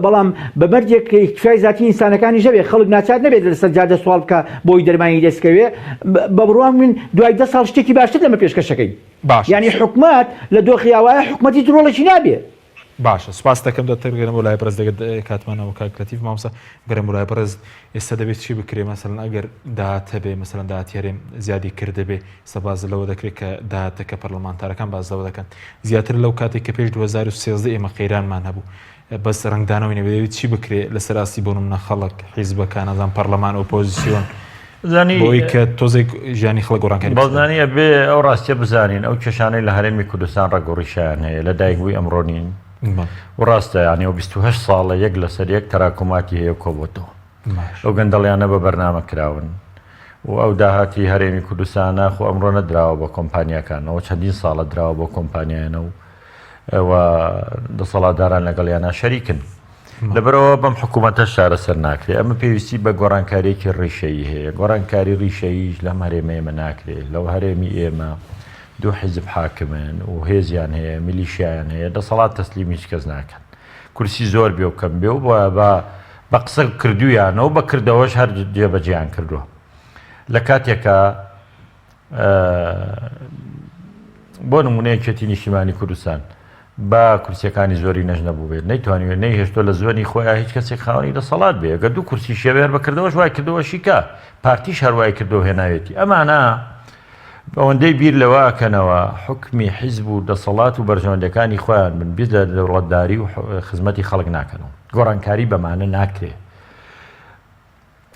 بەڵام بە مەرجێک کە ئیکتفای زاتی ئینسانەکانیش هەبێ خەڵک ناچار نەبێت لەسەر جادە سواڵ بکا بۆی دەرمانی دەست کەوێ بە بڕوام من دوای دە ساڵ شتێکی باشتر لەمە پێشکەشەکەین باشە یانی حکومەت لە دۆخی ئاوایە حکومەت هیچ ڕۆڵێکی نابێ. باشە سوپاست دەکەم دەتەر گەرم بۆ لای بەڕێز دەگەت کاتمانەوە کاک لەتیف مامۆستا گەرم بۆ لای بەڕێز ئێستا دەبێت چی بکرێ مەسەلەن ئەگەر داهات هەبێ مەسەلەن داهاتی هەرێم زیادی کردبێ ئێستا باس لەوە دەکرێت کە داهاتەکە پەرلەمانتارەکان باس لەوە دەکەن زیاتر لەو کاتێک کە پێش 2013 ئێمە قەیرانمان هەبوو بەس ڕەنگدانەوەی نەبێت دەبێت چی بکرێ لەسەر ئاستی بۆ نمونە خەڵک حیزبەکان نازانم پەرلەمان ئۆپۆزیسیۆن زانی بۆی کە تۆزێک ژیانی خەڵک گۆڕانکاری بەسەر بەڵزانی ئەبێ ئەو ڕاستیە بزانین ئەو کێشانەی لە هەرێمی کوردستان ڕەگ و ڕیشەیان هەیە لە دایک بووی ئەمڕۆ نین و ڕاستە یانی ئەو 28 ساڵە یەک لەسەر یەک تەراکوماتی هەیە و کۆبۆتەوە ئەو گەندەڵیانە بە بەرنامە کراون و ئەو داهاتی هەرێمی کوردستانە خۆ ئەمڕۆ نەدراوە بە کۆمپانیاکان ئەوە چەندین ساڵە دراوە بۆ کۆمپانیایانە و و دەسەڵاتداران لەگەڵیانە شەریکن. لەبەرئەوە بەم حکوومەتەش چارەسەر ناکرێ. ئەمە پێویستی بە گۆڕانکارییەکی ڕیشەیی هەیە. گۆڕانکاری ڕیشەییش لەم هەرێمە ئێمە ناکرێ. لەو هەرێمی ئێمە دوو حیزب حاکمن و هێزیان هەیە، میلیشیایان هەیە، دەسەڵات تەسلیمی هیچ کەس ناکەن. کورسی زۆر بێ و کەم بێ و بە بە قسە کردوویانە و بە کردەوەش هەر جێبەجێیان کردووە. لە کاتێکا بۆ نمونە یەکێتی نیشتیمانی کوردستان با کورسیەکانی زۆری نەش نەبووبێت نەیتوانیوێت نەیهێشتۆ لە زۆنی خۆیان هیچ کەسێک خاوەنی دەسەڵات بێ گەر دوو کورسی شێوێ هەر بەکردەوەش وای کردەوە شیکا پارتیش هەروای کردەوە هێناوێتی ئەمانە ئەوەندەی بیر لەوە ئەکەنەوە حکمی حیزب و دەسەڵات و بەرژەوەندەکانی خۆیان بن بیر لە دەوڵەتداری و خزمەتی خەڵک ناکەنەوە گۆڕانکاری بەمانە ناکرێ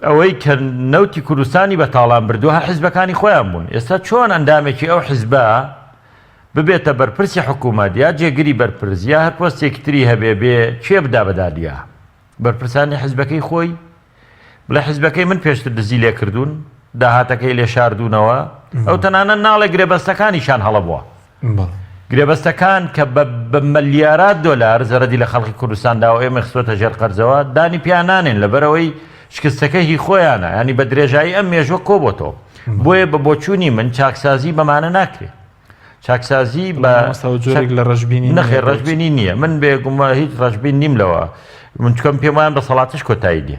ئەوەی کە نەوتی کوردستانی بە تاڵان بردووە هەر حیزبەکانی خۆیان بوون. ئێستا چۆن ئەندامێکی ئەو حیزبە ببێتە بەرپرسی حکوومەت یا جێگری بەرپرس یا هەر پۆستێکی تری هەبێ بێ کێ بدا بە دادگا؟ بەرپرسانی حیزبەکەی خۆی؟ بڵێ حیزبەکەی من پێشتر دزی لێ کردوون، داهاتەکەی لێ شاردوونەوە، ئەو تەنانەت ناڵێ گرێبەستەکانیشیان هەڵە بووە. گرێبەستەکان کە بە ملیارات دۆلار زەرەدی لە خەڵکی کوردستان داوە ئێمەی خستۆتە ژێر قەرزەوە، دانی پیا نانێن لەبەرئەوەی شکستەکە هی خۆیانە، یانی بە درێژایی ئەم مێژووە کۆبۆتەوە. بۆیە بە بۆچوونی من چاکسازی بەمانە ناکرێ. چاکسازی بە جۆرێک لە ڕەشبینی نەخێر ڕەشبینی نییە من بێگومە هیچ ڕەشبین نیم لەوە من چکەم پێم وایە دەسەڵاتش کۆتایی دێ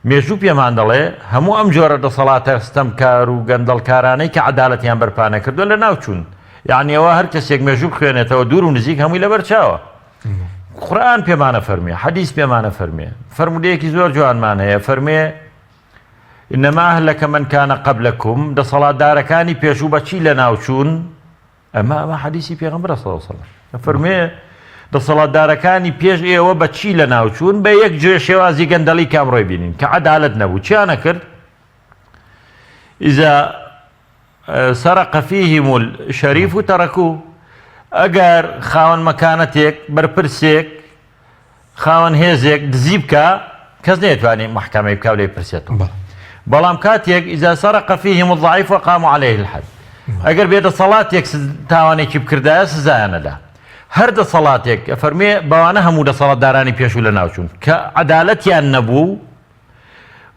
مێژوو پێمان دەڵێ هەموو ئەم جۆرە دەسەڵاتە ستەمکار و گەندەڵکارانەی کە عەدالەتیان بەرپا نەکردووە لە ناو چوون یعنی ئەوە هەر کەسێک مێژوو بخوێنێتەوە دوور و نزیک هەمووی لەبەر چاوە قورئان پێمانە فەرمێ حەدیث پێمانە فەرمێ فەرمودەیەکی زۆر جوانمان هەیە فەرمێ انما اهلک من کان قبلکم، دەسەڵاتدارەکانی پێشوو بە چی لەناوچوون؟ ئەمە ئەمە حەدیسی پێغەمبەرە صلی اللە علیه وسلم دەفەرموێ دەسەڵاتدارەکانی پێش ئێوە بە چی لەناوچوون؟ بە یەک جوێ شێوازی گەندەڵی کە ئەمڕۆی بینین کە عەدالەت نەبوو چیانە کرد؟ اذا سرق فيهم الشريف تركوه ئەگەر خاوەن مەکانەتێک بەرپرسێک خاوەن هێزێک دزی بکا کەس نەیەتوانێ مەحکەمەی بکا و لێی پرسێتەوە بەڵام کاتێک اذا سرق فيهم الضعيف وقاموا عليه الحد ئەگەر بێدەسەڵاتێک تاوانێکی بکردایە سزایان نەدا هەر دەسەڵاتێک فەرمێ بەوانە هەموو دەسەڵاتدارانی پێشوو لە ناوچوون کە عەدالەتیان نەبوو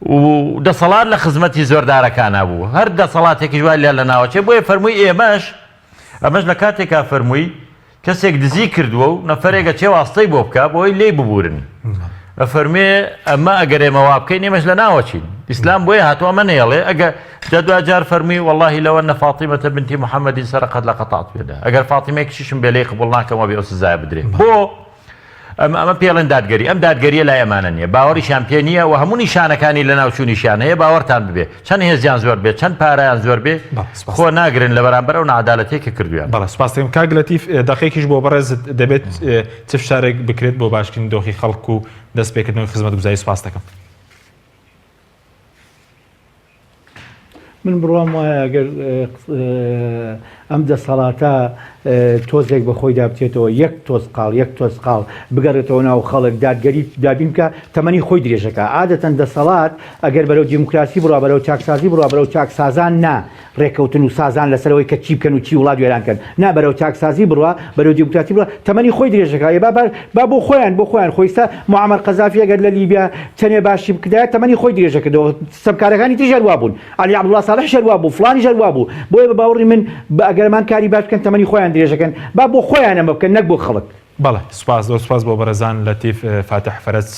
و دەسەڵات لە خزمەتی زۆردارەکانە بوو هەر دەسەڵاتێکیش وای لە ناوەچێ بۆیە فەرمووی ئێمەش ئەمەش لە کاتێکا فەرمووی کەسێک دزی کردووە و نەفەرێک ئەچێ واستەی بۆ بکا بۆی لێی ببورن ئەفەرمێ ئەمە ئەگەر ئێمە وا بکەین ئێمەش لە ناوەچین ئیسلام بۆیە هاتووە ئەمە نەیەڵێ ئەگە جا دواجار فەرمی واللهی لەوە نە فاطمەتە بنتی محەممەدین سەرقەت لە قەتعت پێدا ئەگەر فاطمەی کچیشم بێ لێی قبوڵ ناکەم وە بێ ئەو سزایە بدرێ بۆ ئەمە ئەمە پێڵێن دادگەری ئەم دادگەریە لای ئەمانە نییە باوەڕیشیان پێ نییە و هەموو نیشانەکانی لەناوچوونیشیان هەیە باوەڕتان ببێ چەند هێزیان زۆر بێ چەند پارەیان زۆر بێ خۆ ناگرن لە بەرامبەر ئەو نەعەدالەتەی کە کردویان. بەڵێ سوپاس دەکەم کاک لەتیف دەقێکیش بۆ بەڕێزت دەبێت چ فشارێک بکرێت بۆ باشکردنی دۆخی خەڵک و دەستپێکردنەوەی خزمەتگوزاری سوپاس دەکەم. من بڕوام وایە ئەگەر ئەم دەسەڵاتە تۆزێک بە خۆیدا بچێتەوە یەک تۆزقاڵ یەک تۆزقاڵ بگەڕێتەوە ناو خەڵک دادگەری دابین بکە تەمەنی خۆی درێژەکە عادەتەن دەسەڵات ئەگەر بەرەو دیموکراسی بڕوا بەرەو چاکسازی بڕوا بەرەو چاکسازان نا ڕێککەوتن و سازان لەسەرەوەی کە چی بکەن و چی وڵات وێران کەن نا بەرەو چاکسازی بڕوا بەرەو دیموکراسی بڕوا تەمەنی خۆی درێژەکە با با بۆ خۆیان بۆ خۆیان خۆیستا معمر قەزافی ئەگەر لە لیبیا چەنێ باشی بکردایە تەمەنی خۆی درێژە کردەوە ستەمکارەکانی تریش هەر وابوون عەلی عەبدوڵا ساڵحیش هەر وابوو فڵانیش هەر وابوو بۆیە بە باوەڕی من بە ئەگەرمان کاری باش بکەن تەمەنی خۆیان درێژەکەن با بۆ خۆیان ئەمە بکەن نەک بۆ خەڵک. بەڵێ سوپاس زۆر سوپاس بۆ بەڕێزان لەتیف فاتح فەرەج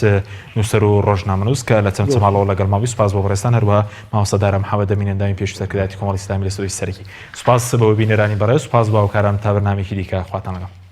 نووسەر و ڕۆژنامەنووس کە لە چەمچەماڵەوە لەگەڵمان بووی سوپاس بۆ بەڕێزتان هەروەها مامۆستا دارا محەمەد ئەمین ئەندامی پێشووی سەرکردایەتی کۆمەڵی ئیسلامی لە سعودی سەرەکی سوپاس بۆ بینەرانی بەڕێز سوپاس بۆ هاوکارانم تا بەرنامەیەکی دیکە خواتان لەگەڵ.